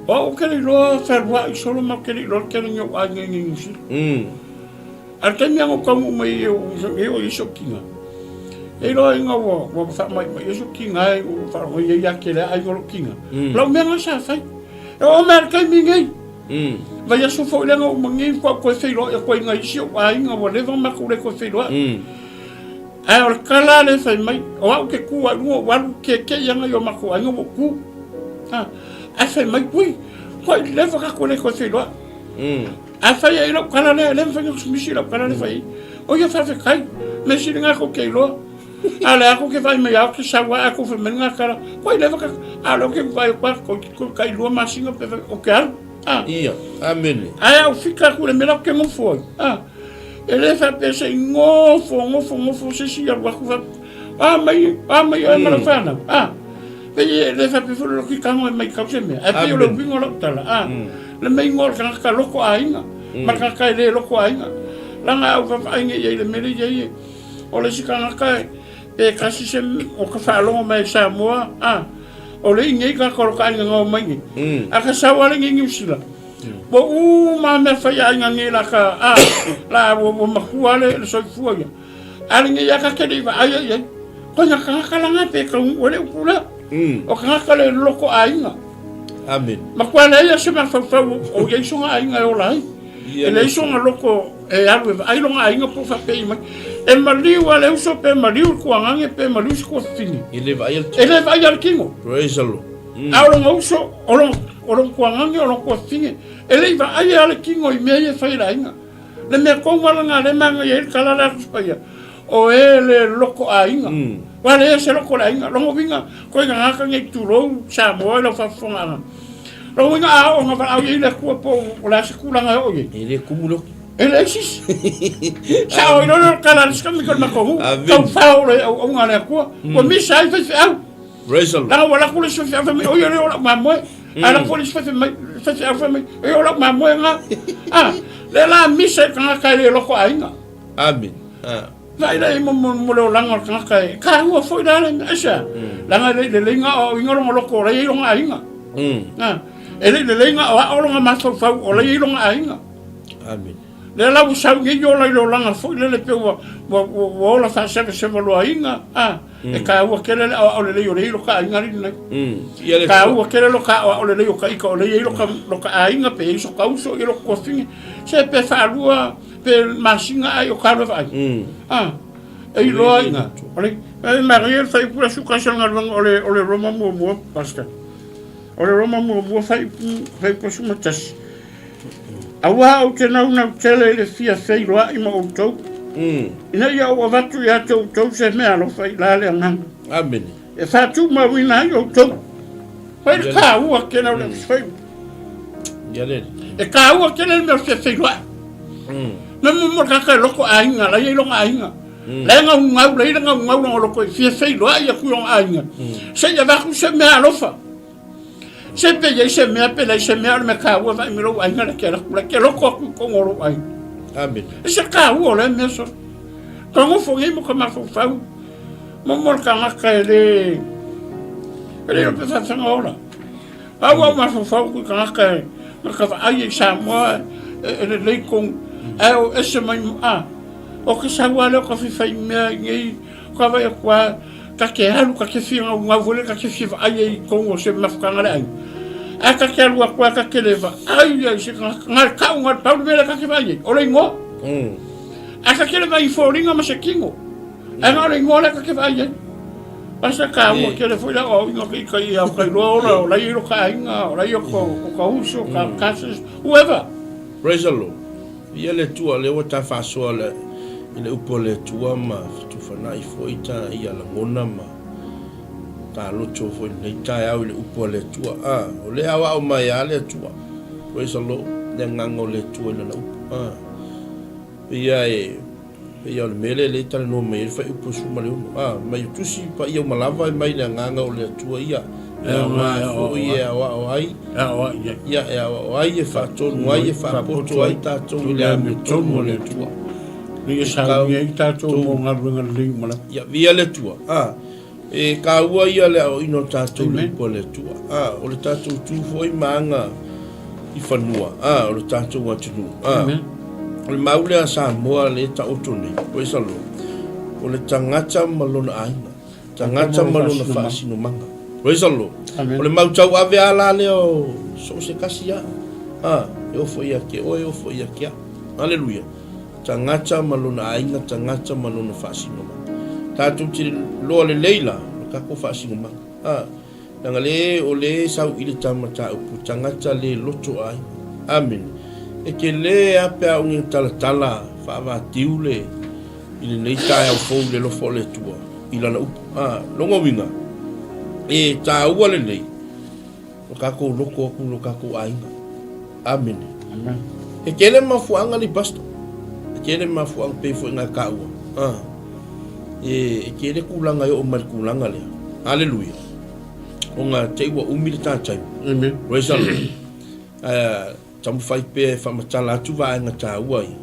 O au ke le iloa fealuai solo ma ke le iloa ke le ni ou aiga i nei Niu Sila. Mm. A le taimi anga o taunuu mai e o i ai sou tiga, e iloa ai ua ua faamaimai ai sou tiga e ua faalogo ai ia te lea aiga o lou tiga. O lau mea lena sa fai. E oo mai lava i le taimi nei, vaiaso foi lea na uma nei faatoa ou toe feiloai atu ai i nai isi ou aiga ua leva ona matou le toe feiloai. Ae o le tala lea e fai mai, o au ke tu ai i luga ou alu keekee ana i o matou aiga ua ou tu. Ae fai mai, ui, ua leva tatou le toe feiloai. A fai ai lau tala lea, e le mafai ona tumisi lau tala lea fai ai. O ia faafetai, mea sili lena tou te iloa. A o lea tou te vaai mai lava ou te sau lava ae tou fai mai lena tala, ua leva ta, a o lea ou te vaai atu lava, toeitiiti tai lua masina pe ou te alu. A. Ia, amene. Ae a ou fika atu i le mea la ou te nofo ai, a, e le faapea se i nofo, nofo, nofo se isi alu atu faapea, a mai, a mai oe ma lau fanau, a. Pei e le faapea foi le loto tago e maitau se mea, ae pei o le uiga o lau tala, a, le mea igoa o le tagata loko aiga, ma le tagata e le loko aiga. Leaga a ou vaavaai nei i ai i le mea lea e i ai, o le isi tagata pe tasi se o ka faalogo mai i Samoa, a, o le i nei tagata o lo ka aiga na omai nei. A ka sau lava lenei i Niu Sila, ua uma lava mea fai a aiga nei la ka, a, la ua matua lava le soifua ia. A lenei lava ta te le i vaaia i ai. Koina tagata la pe taunuu ai le upu lea. O tagata le loko aiga. Amen. Matua leai se mafaufau o i ai sona aiga e ola ai. E leai sona loko e alu e vaai lona aiga po o faapei mai. E maliu lava le uso pe maliu le tuagage pe maliu se tuafafine. E le vaaia le tino. E le vaaia le tino. Praise the Lord. A o lona uso, o lona tuagage, o lona tuafafine, e le i vaaia lava le tino i mea ia e fai e le aiga. Le mea tonu lava lena lea e manaia ai le tala lea a Tusi Paia, o e le loko aiga. Ua leai se loko o le aiga. Lona uiga, koe gagata nei tulou Samoa i lau faafofogaaga. Lona uiga a oo ina valaau i ai le Atua po o le a se tulaga e oo i ai. E le kumu le oki. E leai se isi. Sao ai loa lea o le tala a le isi tamaiti o le matou nuu, taufao o le auauga a le Atua, ua misa ai faifeau. Leaga ua alu atu le isi faifeau fai mai, o ia lea o lau mamoe. Ae alu atu foi le isi faifeau fai mai, o ia o lau mamoe lena. A, lea la misa i le tagata e le loko aiga. Amen. Vaai la i mo le olaga o le tagata e taua foi la le mea. Aisea? Leaga e le i lelei na aoaoina lona loto o la e i ai lona aiga. E le i lelei na aoao lona mafaufau o la e i ai lona aiga. Amen. Lea la ua sau nei ola i le olaga foi lele pei ua ola faasevasevaloaina. E taua tele le aoao lelei o lea e i lo ka aiga alii lenei. E taua tele lo ka aoao lelei o ka ika o lea e i lo ka aiga pe i ai so ka uso ia lo ka tuafine. Se pe faalua pe masina ae o ka alu e vaai. E iloa ina. O le e manaia le fuaiupu le Aso Tasi o le galuega o le o le Roma muamua Pastor. O le Roma muamua fuaiupu fuaiupu 11. Aua ou te naunau tele i le fia feiloai ma outou, ina ia ou avatu ia te outou se meaalofa i la le agaga. Amene. E faatumauina ai outou. Fai le taua tele o le fai. Ia lele. E taua tele le mea o le fia feiloai. Me mo mo tagata e loko aiga, la ia i lona aiga. La e gaugau, la ia le gaugau lona loko e fia feiloai atu i lona aiga. Se i avatu se meaalofa. Se pe i ai se mea, pe leai se mea, o le mea taua vaai mai lou aiga le ke alaku, le ke loko atu i totonu o lou aiga. Amen. E se taua o lea mea so. Ka nofo nei mo ka mafaufau, mo mo le tagata e le, e le iloa pe faafefea ola. Au au mafaufau atu i tagata e, na ka vaai ai i Samoa e, e lelei tonu, ae o ese mai, a, o ke sau lava lea o ka fia fai mea i nei, ka vaai atu lava, Ta te alu, ta te fia gaugau foi lea, ta te fia vaai ai i totonu o se mafutaga le aiga. Ae ta te alu atu lava, ta te le vaai ai i se tagata, na le tau, na le pau le mea lea ta te vaai ai, o le igoa. Ae ta te le vaai i foliga ma se tino. Ae na o le igoa lea ta te vaai ai. Basta taua tele foi le aoaoina o te ika i au kailoa ola, o la i ai lo ka aiga, o la i o ka uso, ka cousins, whoever. Praise the Lord. Viia le Atua, lea ua ta faasoa le, i le upu a le Atua ma fetufanai foi ta ia lagona ma Taloto foi lenei taeao i le upu a le Atua. A, o lea e aoao mai lava le Atua. Praise the Lord. Le agaga o le Atua i lana upu. A, pei e, pei o le mea lea lea e talanoa mai ai le fuaiupu 16. A, mai o tusi paia uma lava e mai le agaga o le Atua ia. E aoga foi e aoao ai. Ia, e aoao ai, e faatonu ai, e faapoto ai tatou i le amiotonu a le Atua. Ia saunia ai tatou mo galuega lelei uma lava. Ia, viia le Atua. A, E taua ia le aoaina o tatou i le upu a le Atua. A, o le tatou tu foi ma aga i fanua, a, o le tatou atunuu. A, o le mau lea a Samoa lea e taoto nei, praise the Lord, o le tagata ma lona aiga, tagata ma lona faasinomaga. Praise the Lord. O le mau tauave lava la lea o so o se tasi lava. A, e oo foi ia te oe, e oo foi ia te au. Aleluia. Tagata ma lona aiga, tagata ma lona faasinomaga. Tatou te loa lelei la lo tatou faasinomaga. A, leaga le o le sau i le ta mataupu, tagata le loto aiga. Amene. E te le a pe a o ni talatala faavatiu le i lenei taeao fou i le alofa o le Atua i lana upu. A, lona uiga, e taua lelei Lo tatou loto atu i lo tatou aiga. Amene. Amen. E tele mafuaaga li pastor. E tele mafuaaga pei foi nga taua. Ah. E, e tele tulaga e oo mai le tulaga lea. Hallelujah. Ona te i ua umi le ta taimi. Amen. Praise the Lord. Uh, Taumafai pea e faamatala atu vaega taua ia.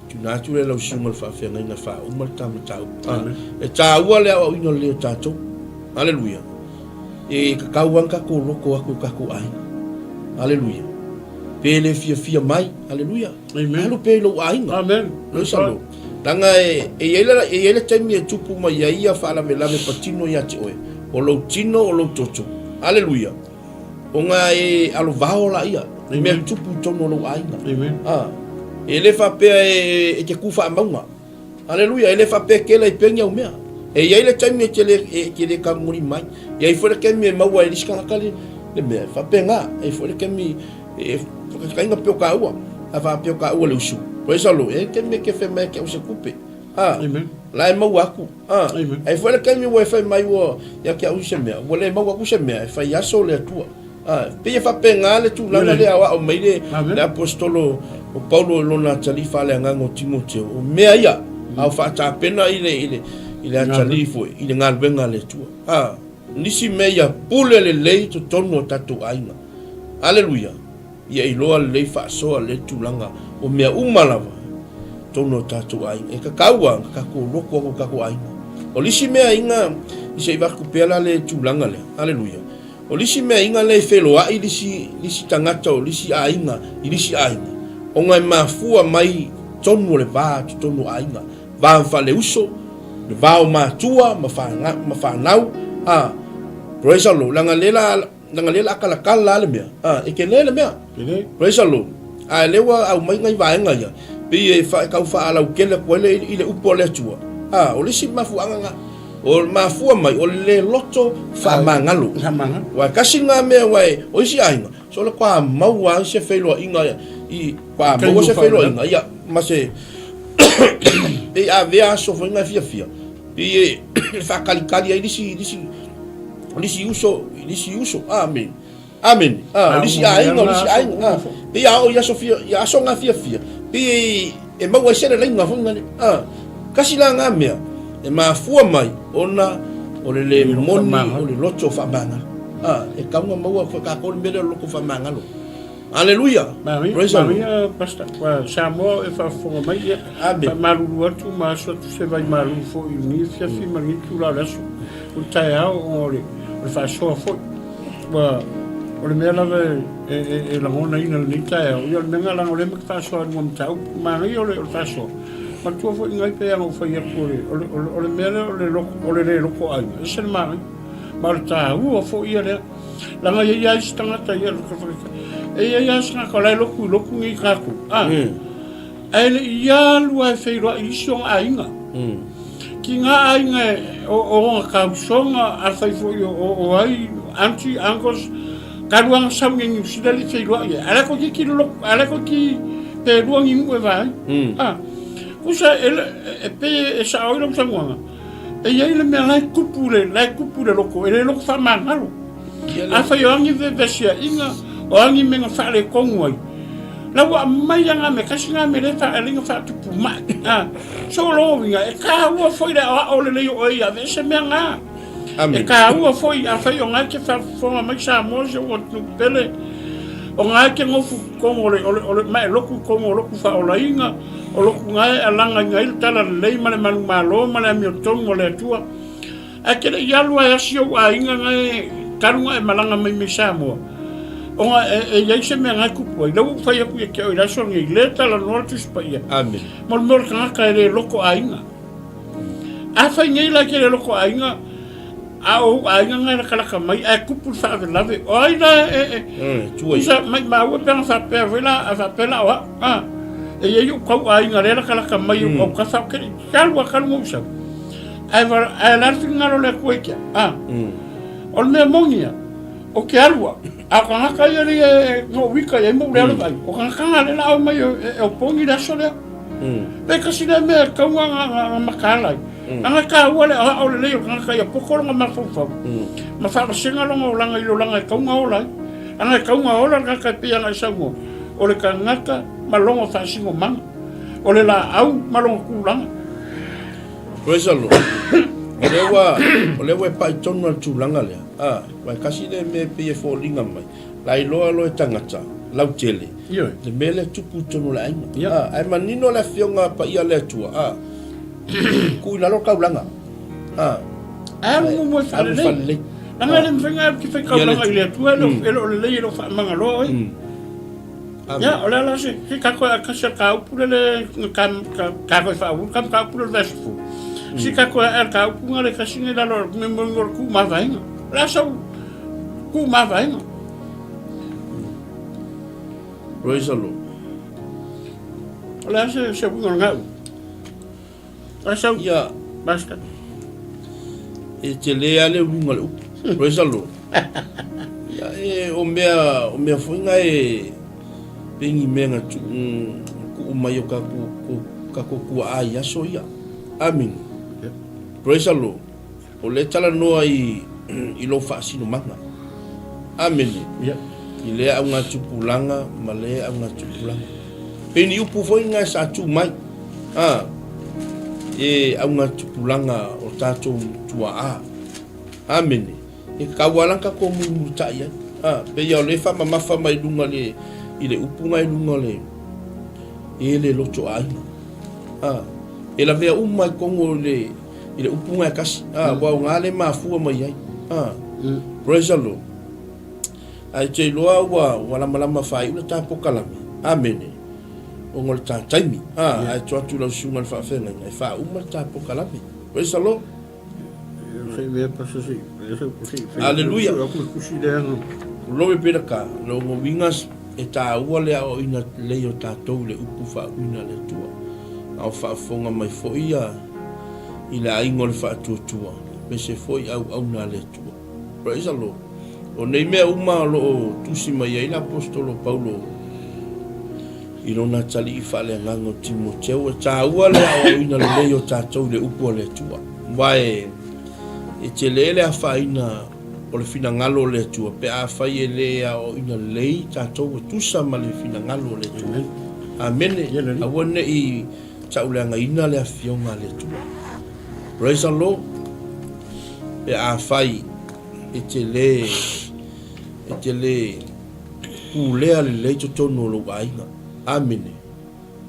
Tuuina atu lea i lau susuga i le faafeagaiga e faauma le ta mataupu. A, e taua le aoaoina lelei o tatou. Aleluia. E tatau lava ona tatou loto atu i tatou aiga. Aleluia. Pe le fiafia mai. Aleluia. Amen. Alu pea i lou aiga. Amen. Praise the Lord. Leaga e, e i ai le, e i ai le taimi e tupu mai ai ia faalavelave patino ia te oe. O lou tino, o lou toto. Aleluia. Ona e alovao laia i mea tupu i totonu o lou aiga. A, e le faapea e, e te kū faamauga. Aleluia, e le faapea e kela i pea ni au mea. E i ai le taimi e te le, e te le kamuli mai. E i ai foi le taimi e maua ai e le isi tagata le, le mea. E faapena, e i ai foi le taimi e whakatainga peo kāua. A whaapeo kāua le usu. Praise the Lord. E te me ke whe mai ke au se kupe. A, la e maua aku. A, ai foi le taimi ua e fai mai ua ia te au se mea, ua le maua aku se mea, e fai aso le Atua. A, pei e faapena le tulaga lea aoao mai le, le aposetolo o Paulo i lona atalii faaleagaga o Timoteo, o mea ia, a o faatapena i le, i le, i le atalii foi, i le galuega a le Atua. A, nisi mea ia pule lelei totonu o tatou aiga. Aleluia. Ia iloa lelei faasoa lelei tulaga o mea uma lava i totonu o tatou aiga. E tatau lava ona tatou loto atu i tatou aiga. O le isi meaaiga i se i avatu pea la le tulaga lea, haleluia, o le isi meaaiga lea e feloai le isi, le isi tagata o le isi aiga i le isi aiga, ona e mafua mai totonu o le va totonu o aiga, va faaleuso, le va o matua ma ma fanau, a, praise the Lord, leaga lea la, Leaga lea la talatala lava le mea, a, e tele le mea. Tele. Praise the Lord. A lea ua aumai nai vaega ia, pei e fa, tau faalautele atu ai le, i le upu a le Atua. A, o le isi mafuaaga na, o le mafua mai, o le le loto faamagalo. Faamagalo. Aua e tasi lena mea, aua e, o isi aiga, sole toa maua ai se feiloaiga i, toa maua se feiloaiga, ia, ma se, pei avea aso foi na fiafia, pei e faatalitali ai nisi, nisi, O nisi uso, i nisi uso. Amene. Amene. Ah, o nisi aiga, o nisi aiga. Ah, pei a oo i aso fia, i aso ngā fiafia. Pei e, e maua ai se leleiga foi ngā le. Ah, kasi la ngā mea, e mafua mai ona o le le moni o le loto faamagalo. Ah, e tatau ona maua foi tatou le mea lea o le loto faamagalo. Aleluia! Maria, Praise the Lord. Maria, Pastor, ua Samoa e faafofoga mai, ia, Amen. faamalulu atu ma aso atu se vaimalu foi i lenei afiafi ma lenei itula o le aso, o le taeao ona o le, o le faasoa foi. Ua, o le mea lava e, e, e, e lagonaina i lenei taeao, ia o le mea lena leaga o lea ma te faasoa i luga o mataupu, manaia o le, o le faasoa. Manatua foi nai pei ona ou fai atu o le, o le, o le, o le mea lea o le loto, o le le loto aiga, e ese le manaia. Ma o le taua foi ia lea. Leaga e i ai isi tagata ia, e i ai lava isi tagata o la e lotu i lotu nei tatou, a, ae le i alu lava e feiloai i isi ona aiga. Ki ngā aiga o ona tausoga, afai foi o ai aunty, uncles, ka lua na sau nei Niu Sila le feiloai ai, ae la toeitiiti le lotu, ae la toeitiiti pe lua ni nuu e va ai. A, kusa e pei e sao ai lau saunoaga. E i ai le mea la e tupu le, la e tupu le loko, e le loko faamagalo. Afai o agi vevesiaiga, o agi mea na faaletonu ai, la ua aumai lava nga mea, kasi nga mea lea e na faatupu mai. A, so o lona uiga, e taua foi le aoao lelei o oe ia aveese mea na. E taua foi, afai o nga e te faafofoga mai Samoa si ou atunuu pele, o nga e te nofu i totonu o le, o le, o le, ma e lotu i totonu o lotu faaolaina, o lotu na e alagaina ai le talalelei ma le manumalo ma le amiotonu a le Atua. Ae te le i alu a e asi ou aiga na e talu na e malaga mai mai Samoa, ona e, e i ai se mea na e tupu ai. Lea ua ou fai atu ia te oe i le aso lenei, le talanoa le Tusi Paia. Amen. Mo le mea o le tagata e le loko aiga. Afai nei la e te le loko aiga, a o ou aiga na e lakalaka mai, ae tupu le faalavelave, o ai la e, e, e tua ia. Maimau e pe ana faapea foi la, a faapea la o au, a, e i ai ou tau aiga lea e lakalaka mai mm. ou kafa, ke, ke alu a kalu ngou sau. Ae, ae la le finagalo o le Atua i te au, a. Mm. O le mea moni ia, o ke alu a, a o kangaka ia le e no wika ia mo le alu ai. O kangaka nga le la au mai e, e o pongi le aso lea. Mm. Pe kasi lea mea e kaunga nga, nga, nga makaala ai. Mm. Anga ka ua le aoao lelei o kangaka ia poko longa mafaufau. Mm. Ma whaavasega longa o langa i lo langa e kaunga ola ai. Anga e kaunga ola le kangaka e pei anga e saunoa. O le kangaka ma longa whaasingo manga. O le la au ma longa kūlanga. Praise the Lord. O lea ua, o lea ua e pai tonu a le tulaga lea. Ah, wa e kasi le mea e pei e foliga mai. La iloa loa e tagata, lautele, Ioe. le mea lea e tupu i totonu o le aiga. Ia. Ah, ae manino le Afioga Paia a le Atua, ah, tuu i lalo le taulaga. Ah, Ae alu muamua e alu faalelei. faalelei. Leaga e le mafai ona alu ki fai taulaga i le Atua, e le o- e le o lelei e le o faamagaloa oe. Amen. Ia, o le a la se, se tatou e kasi a ka upu le le, ka, ka, ka koe whaawuru, ka ka upu le le vaiaso fou. Si ka koe a ka upu nga le kasi ngai lalo, me mo ngor ku ma vaenga. La sau, ku ma vaenga. Praise the Lord. O le a se, se uinga o le ngau. La sau, Ia, basta. e tele lava le uluga o le upu. Praise the Lord. Ia, e, o mea, o mea foi nga e, pei ni mea na tuu, tuu mai o kakou, ko, kakou kua'a i aso ia. Amene. Praise the Lord. O lea e talanoa i, i lou faasinomaga. Amene. Ia. I lea augatupulaga ma lea augatupulaga. Pei ni upu foi nga sa tu mai. A, e augatupulaga o tatou tua'a. Amene. E kau ala ka ko mulimulita'i ai. A, pei o lea faamamafa mai luga le, i le upu nga i luga le, e le loto aiga. A, e lavea uma i kogo le, i le upu nga e kasi. A, ua o nga le mafua mai ai. A, praise the Lord. Ae te iloa ua, ua lamalama faaiu le ta pokalame. Amene. Ona o le ta taimi. A, ae to atu i lau susuga i le faafeagaiga e faauma le ta pokalame. Praise the Lord. Aleluia. Glory be to God. Lona uiga e taua le aoaoina lelei o tatou i le upu faauuina a le Atua. A o faafofoga mai foi ia i le aiga o le faatuatua, aemaise foi auauna a le Atua. Praise the Lord. O nei mea uma o lo o tusi mai ai le Aposetolo Paulo i lona atalii faaleagaga o Timoteo, e taua le aoaoina lelei o tatou i le upu a le Atua. Aua e, e tele le afaina o le finagalo o le Atua pe afai e le aoaoina lelei tatou e tusa ma le finagalo o le Atua. Amene. Aua ne i tauleagaina le Afioga a le Atua. Praise the Lord. Pe afai e te le, e te le pulea lelei totonu o lou aiga. Amene.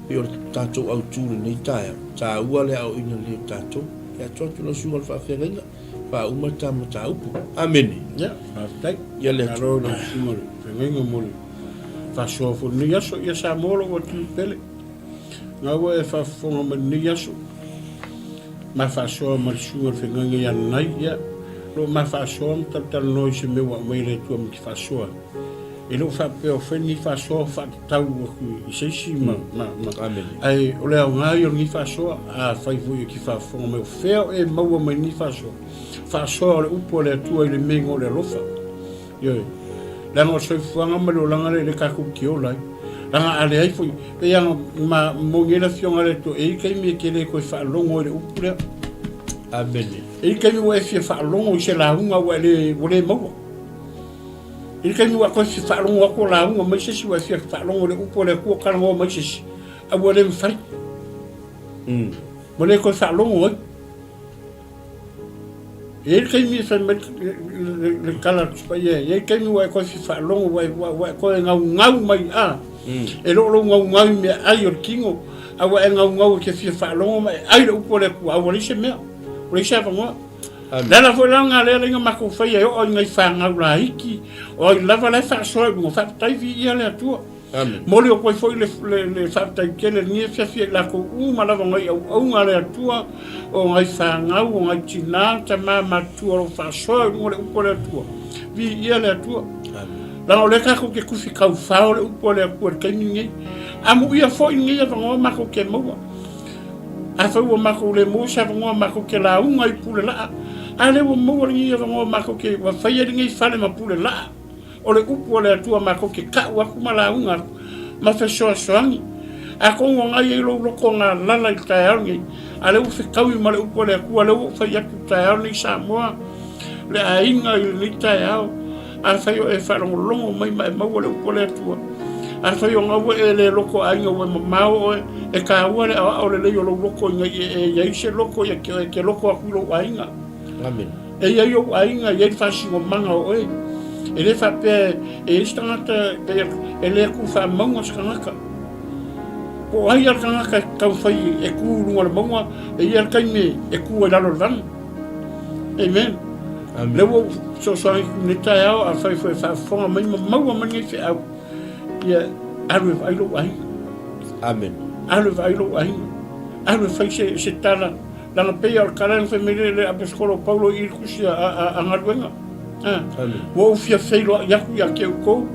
Pei o le tatou autu lenei taeao, taua le aoaoina lelei o tatou. E atu atu lau susuga i le faafeagaiga, faauma le ta mataupu. Amene. Ia, faafetai. Ia le Atua. Malo i lau susuga i le feagaiga mo le faasoa foi i lenei aso. Ia Samoa lou atunuu pele. Na ua e faafofoga mai lenei aso, ma faasoa ma le susuga i le feagaiga ia Nanai, ia, lo ma faasoa ma talatalanoa i se mea ua aumai e le Atua ma te faasoa ai. E le o faapea o fai lenei faasoa faatatau atu i se isi ma, ma, ma, ae o le aoga ia o lenei faasoa, afai foi e te faafofoga mai o fea o e maua mai lenei faasoa, faasoa o le upu a le Atua i le mea o le alofa. Ioe. Leaga o le soifuaga ma le olaga lea le tatou te ola ai. Leaga a leai foi, pei lava ma moni ai le Afioga a le Atua, e i ai taimi e te le toe faalogo ai i le upu lea. Amene. E i le taimi ua e fia faalogo i se lauga ua e le, ua le maua. I le taimi ua e toe fia faalogo atu o lauga mai se isi ua e fia faalogo i le upu a le Atua talanoa mai se isi, a ua le mafai. Ua le toe faalogo ai. E i ai le taimi e fai mai le tala a le Tusi Paia, e i ai le taimi ua e toe fia faalogo, ua e toe gaugau mai, a, e le o lou gaugau i meaai o le tino, a ua e gaugau e te fia faalogo ma e ai le upu a le Atua, a ua leai se mea, ua leai se avanoa. O le ala foi la lena lea na matou faia e oo i nai fanau laiti, o ai lava la e faasoa i luga, faafetai viia le Atua. Momoli atu ai foi le faafetai tele i lenei afiafi ia i latou uma lava nai auauna a le Atua, o nai fanau, o nai tina, tama matutua o lo o faasoa i luga o le upu a le Atua. Viia le Atua. Leaga o lea tatou te tusi taufao le upu a le Atua i le taimi lenei. Amuia foi lenei avanoa matou te maua. Afai ua matou le maua se avanoa matou te lauga i pule laa, a lea ua maua lenei avanoa matou te ua faia lenei fale ma pule laa. O le upu a le Atua matou te ka'u aku ma lauga aku ma fesoasoani. Atonu o nai ai lou loto galala i le taeao lenei, a lea ua fetaui ma le upu a le Atua, lea ua ou fai atu i le taeao lenei Samoa, le aiga i lenei taeao, afai o e faalogologo mai ma e maua le upu a le Atua, afai o gau e le loto aiga ua e mamao oe, e taua le aoao lelei o lou loto ina ia e i ai se loto ia te oe e te loto atu i lou aiga. Amene. E i ai ou aiga, e i ai le faasinomaga o oe. E le faapea e i ai se tagata e le tu faamauga se tagata. Po o ai lava le tagata e taumafai e tu i luga o le mauga, e i ai lava le taimi e tu ai i lalo o le vanu. Amen. Amen. Lea ua ou fesoasoani atu i lenei taeao, afai foi e faafofoga mai ma maua mai lenei feau, ia alu e vaai lou aiga. Amen. Alu e vaai lou aiga. Alu e fai se, se tala Leaga pei o le tala na fai mai le Aposetolo o Paulo i le tusi a Galuega. Ua ou fia feiloai atu ia te outou.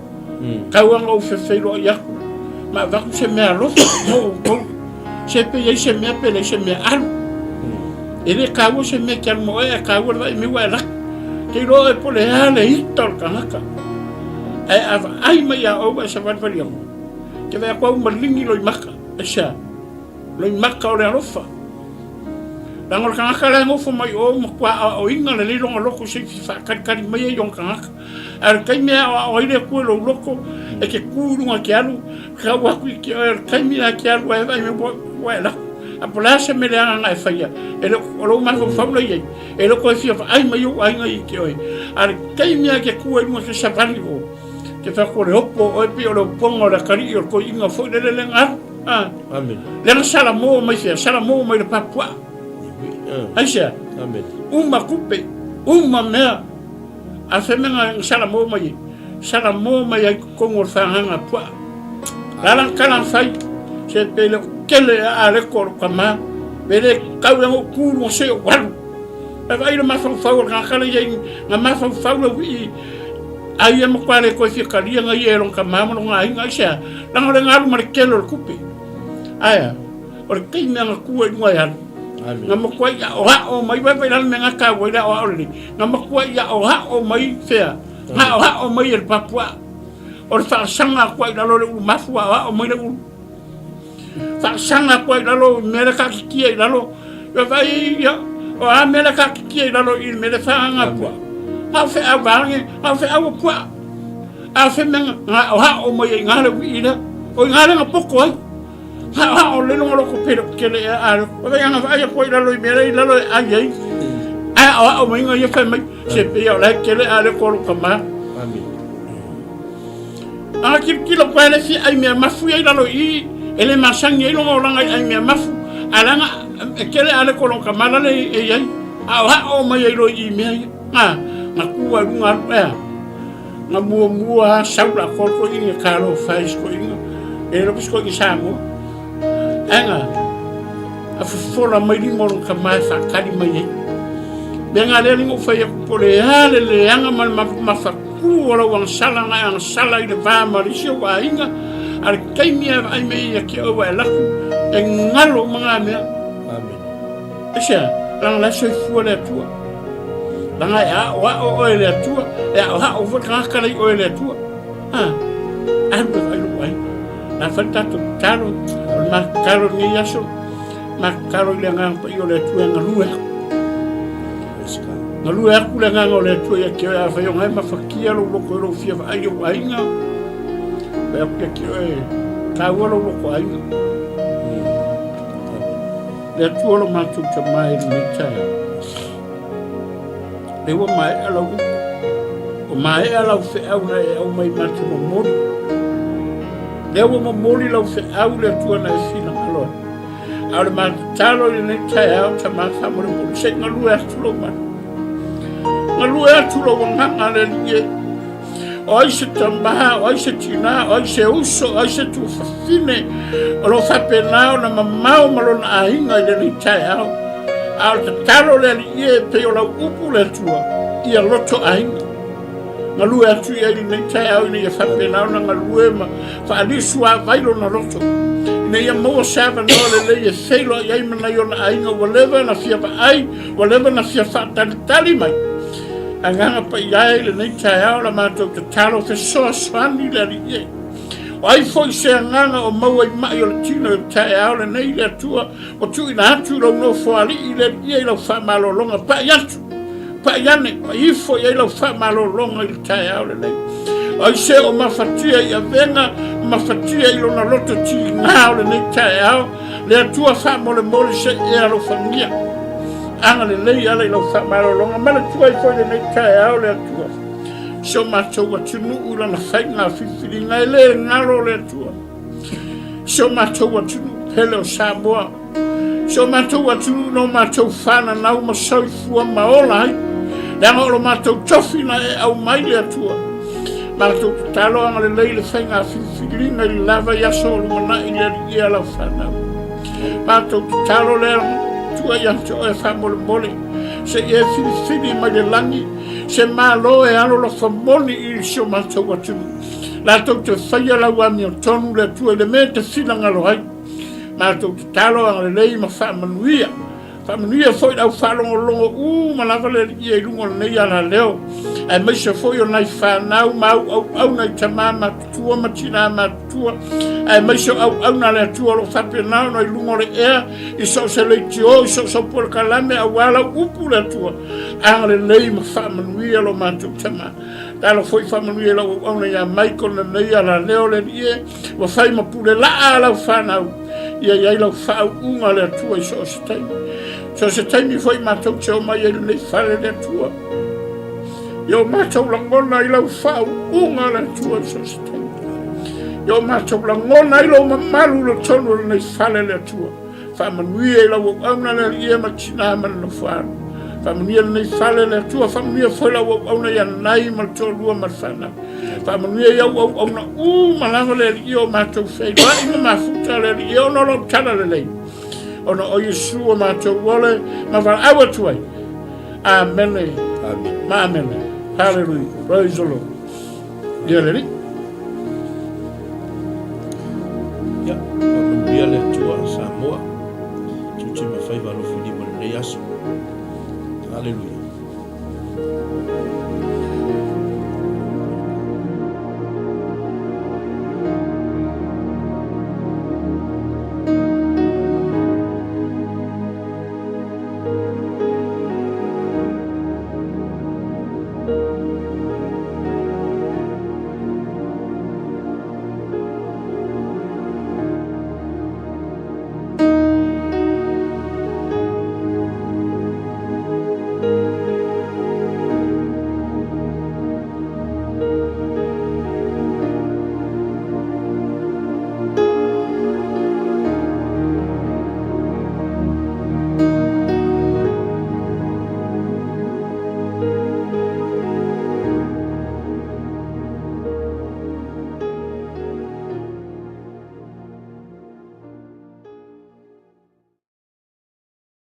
Tau lava na ou fia feiloai atu ma avatu se mea alofa mo outou. Se pe i ai se mea pe leai se mea alu. E le taua se mea e te alu ma oe, ae taua le vaai mai ua e laki. Te iloa oe po o le a le ita o le tagata. Ae a vaai mai ia oe ua e savalivali atu, te vaai atu au maligi loimata. Aisea? Loimata o le alofa. Leaga o le tagata la e nofo mai o ua matua aoaoina lelei lona loto se i faatalitali mai ai ona tagata. Ae o le taimi e aoao ai le Atua i lou loto, e te tu i luga e te alu, tau atu i te oe, o le taimi la e te alu ai e vaai mai ua e lako. A po o le a se mea leaga na e faia, e le o lou mafaufau la i ai, e le o toe fia vaai mai ou aiga i te oe. A o le taimi lava e te tu ai i luga e te savali o, te fai atu o le opo o oe pei o le opoga o le atalii o le toeaina foi lele lea na alu. Ah. Amen. Lea na salamo mai fea, salamo mai le papuaa. Aisea? Amen. Uma kupe, uma mea. A fe mea na salamo mai ai. Salamo mai ai totonu o le fagaga puaa. La la tala fai, se pe le kele a le ko lo kama. Pe le kau e ngo kulu se o walu. E vai le mafaufau o le tagata le iai, na mafaufau le wii ai e matua le koe fia kalia nga ia e lona tama ma lona aiga, aisea? Leaga o le galu ma le tele o le tupe. Aea, o le taimi a na tua i luga e alu. Na matua i aoao mai, vai vai lalo mea nga taua i le aoao lelei. Na matua i aoao mai fea, na aoao mai e le papuaa. O le faasaga atu ai i lalo o le ulu mafu, aoao mai le ulu. Faasaga atu ai i lalo i mea le kakikia i lalo. Ia vai ia, o a mea le kakikia i lalo i mea le whaanga pua. Ngā o wheau vānge, ngā o wheau o pua. A whe mea ngā o hao mai i ngā le ui lea. O i ngā lenga poko ai. Ngā o hao le longa loko pere o kele e a. O vai anga vai a i lalo i mea le i lalo e ai ai. A o hao mai ngā ia whai mai. Se pia o le kele a le kolo ka mā. Amen. A kilokilo koe le fia ai mea mafu ia i lalo i i, e le masani ai lona olaga i ai mea mafu, a leaga e kele a le kolo ka malale e i ai, a o hao mai ai loi i mea ia. A, na ku ai lunga alu ea, na muamua a sau la kolo ko inga ka lo fai sko inga, e lo sko inga Samoa. Anga, a fofola mai lima o lona ka mae whakari mai ai. Mea ngā lea linga u whai aku po le a le leanga ma le mafaku Kū o lau agasala na e agasala i le va ma le isi ou aiga, a le taimi e vaai mai ia ke oua e laku, e ngalo uma ngā mea. Amen. Aisea, leaga la e soifua le Atua. Leaga e aoao oe e le Atua, e aoao foi le tagata la i oe e le Atua. Ha, alu e vaai lou aiga. La fai le tatou tatalo, o le matou tatalo i lenei aso, matou tatalo i le Agaga Paia o le Atua e galue aku. Galue atu le agaga o le Atua ia te oe, afai o na e mafatia lou loto i lou fia vaai i ou aiga, fai atu ia te oe, taua lou loto aiga. Le Atua lo matou tama i lenei taeao. Lea ua maea lau upu. Ua maea lau feau na e aumai matou momoli. Lea ua momoli lau feau le Atua na e finagalo ai. A o le matou tatalo i lenei taeao, tama faamolemole, se i galue atu lou malu. Galue atu lou agaga le Alii e. O ai se tama, o ai se tina, o ai se uso, o ai se tuafafine o lo o faapena ona mamao ma lona aiga i lenei taeao. A o le tatalo le Alii e, pei o lau upu le Atua, ia loto aiga. Galue atu i ai lenei taeao ina ia faapena ona galue ma faaliusuavai lona loto, ina ia maua se avanoa lelei e feiloai ai ma nai ona aiga ua leva ona fia vaai, ua leva ona fia faatalitali mai. Agaga paia e i lenei taeao la matou tatalo fesoasoani le Alii e. O ai foi se agaga o maua i mai o le tino i le taeao lenei le Atua ua tuuina atu i lou nofoalii le Alii e i lau faamalologa pai atu Pai ane, pai ifo i ai lau faamalologa i le taeao lenei. O ai se o mafatia i avega, mafatia i lona loto tiga o lenei taeao, le Atua faamolemole se i e alofagia. Agalelei ala i lau faamalologa, manatua ai foi lenei taeao le Atua. Si o matou atunuu i lana faiga filifiliga e le galo le Atua. Si o matou atunuu pele o Samoa, Si o matou atunuu na o matou fananau ma soifua ma ola ai, leaga o lo matou tofi na e aumai le Atua. Matou tatalo agalelei le faiga filifiliga i le lava i aso o lumanai le Alii e a lau fanau. Matou tatalo le Atua ia te oe faamolemole, se i e filifili mai le lagi se Malo e alolofa moni i si o matou atunuu. Latou te faia lau amiotonu le Atua i le mea e te finagalo ai. Matou tatalo agalelei ma faamanuia. Faamanuia foi le au faalogologo uma lava le Alii i luga o lenei alaleo, aemaise foi o nai fanau ma au auauna i tama matutua ma tina matutua, aemaise o auauna a le Atua o lo o faapena ona i luga o le ea i so o se leitio, i so o se polokalame, aua lau upu le Atua. Agalelei ma faamanuia lo matou tama. Talo foi faamanuia i lau auauna ia Michael lenei alaleo le Alii e. Ua fai ma pule laa a lau fanau, ia i ai lau faauuga le Atua i so o se taimi. So o se taimi foi matou te omai ai lenei fale le Atua. Ia o matou lagona i lau faauuga le Atua i so o se taimi. Ia o matou lagona i lou mamalu i totonu o lenei fale le Atua. Faamanuia i lau auauna le Alii e ma tina ma le nofoalu. Faamanuia lenei fale le Atua, faamanuia foi lau auauna ia Nai ma le toalua ma le fanau. Faamanuia i au auauna uma lava le Alii o matou feiloai ma mafuta le Alii ona o lou talalelei. Ona o Iesu o matou ole ma valaau atu ai. Amene. Amen. Ma amene. Hallelujah. Praise the Lord. Ia le Alii. Ia, faamanuia le Atua Samoa. Tiute ma faiva alofilima i lenei aso. Hallelujah.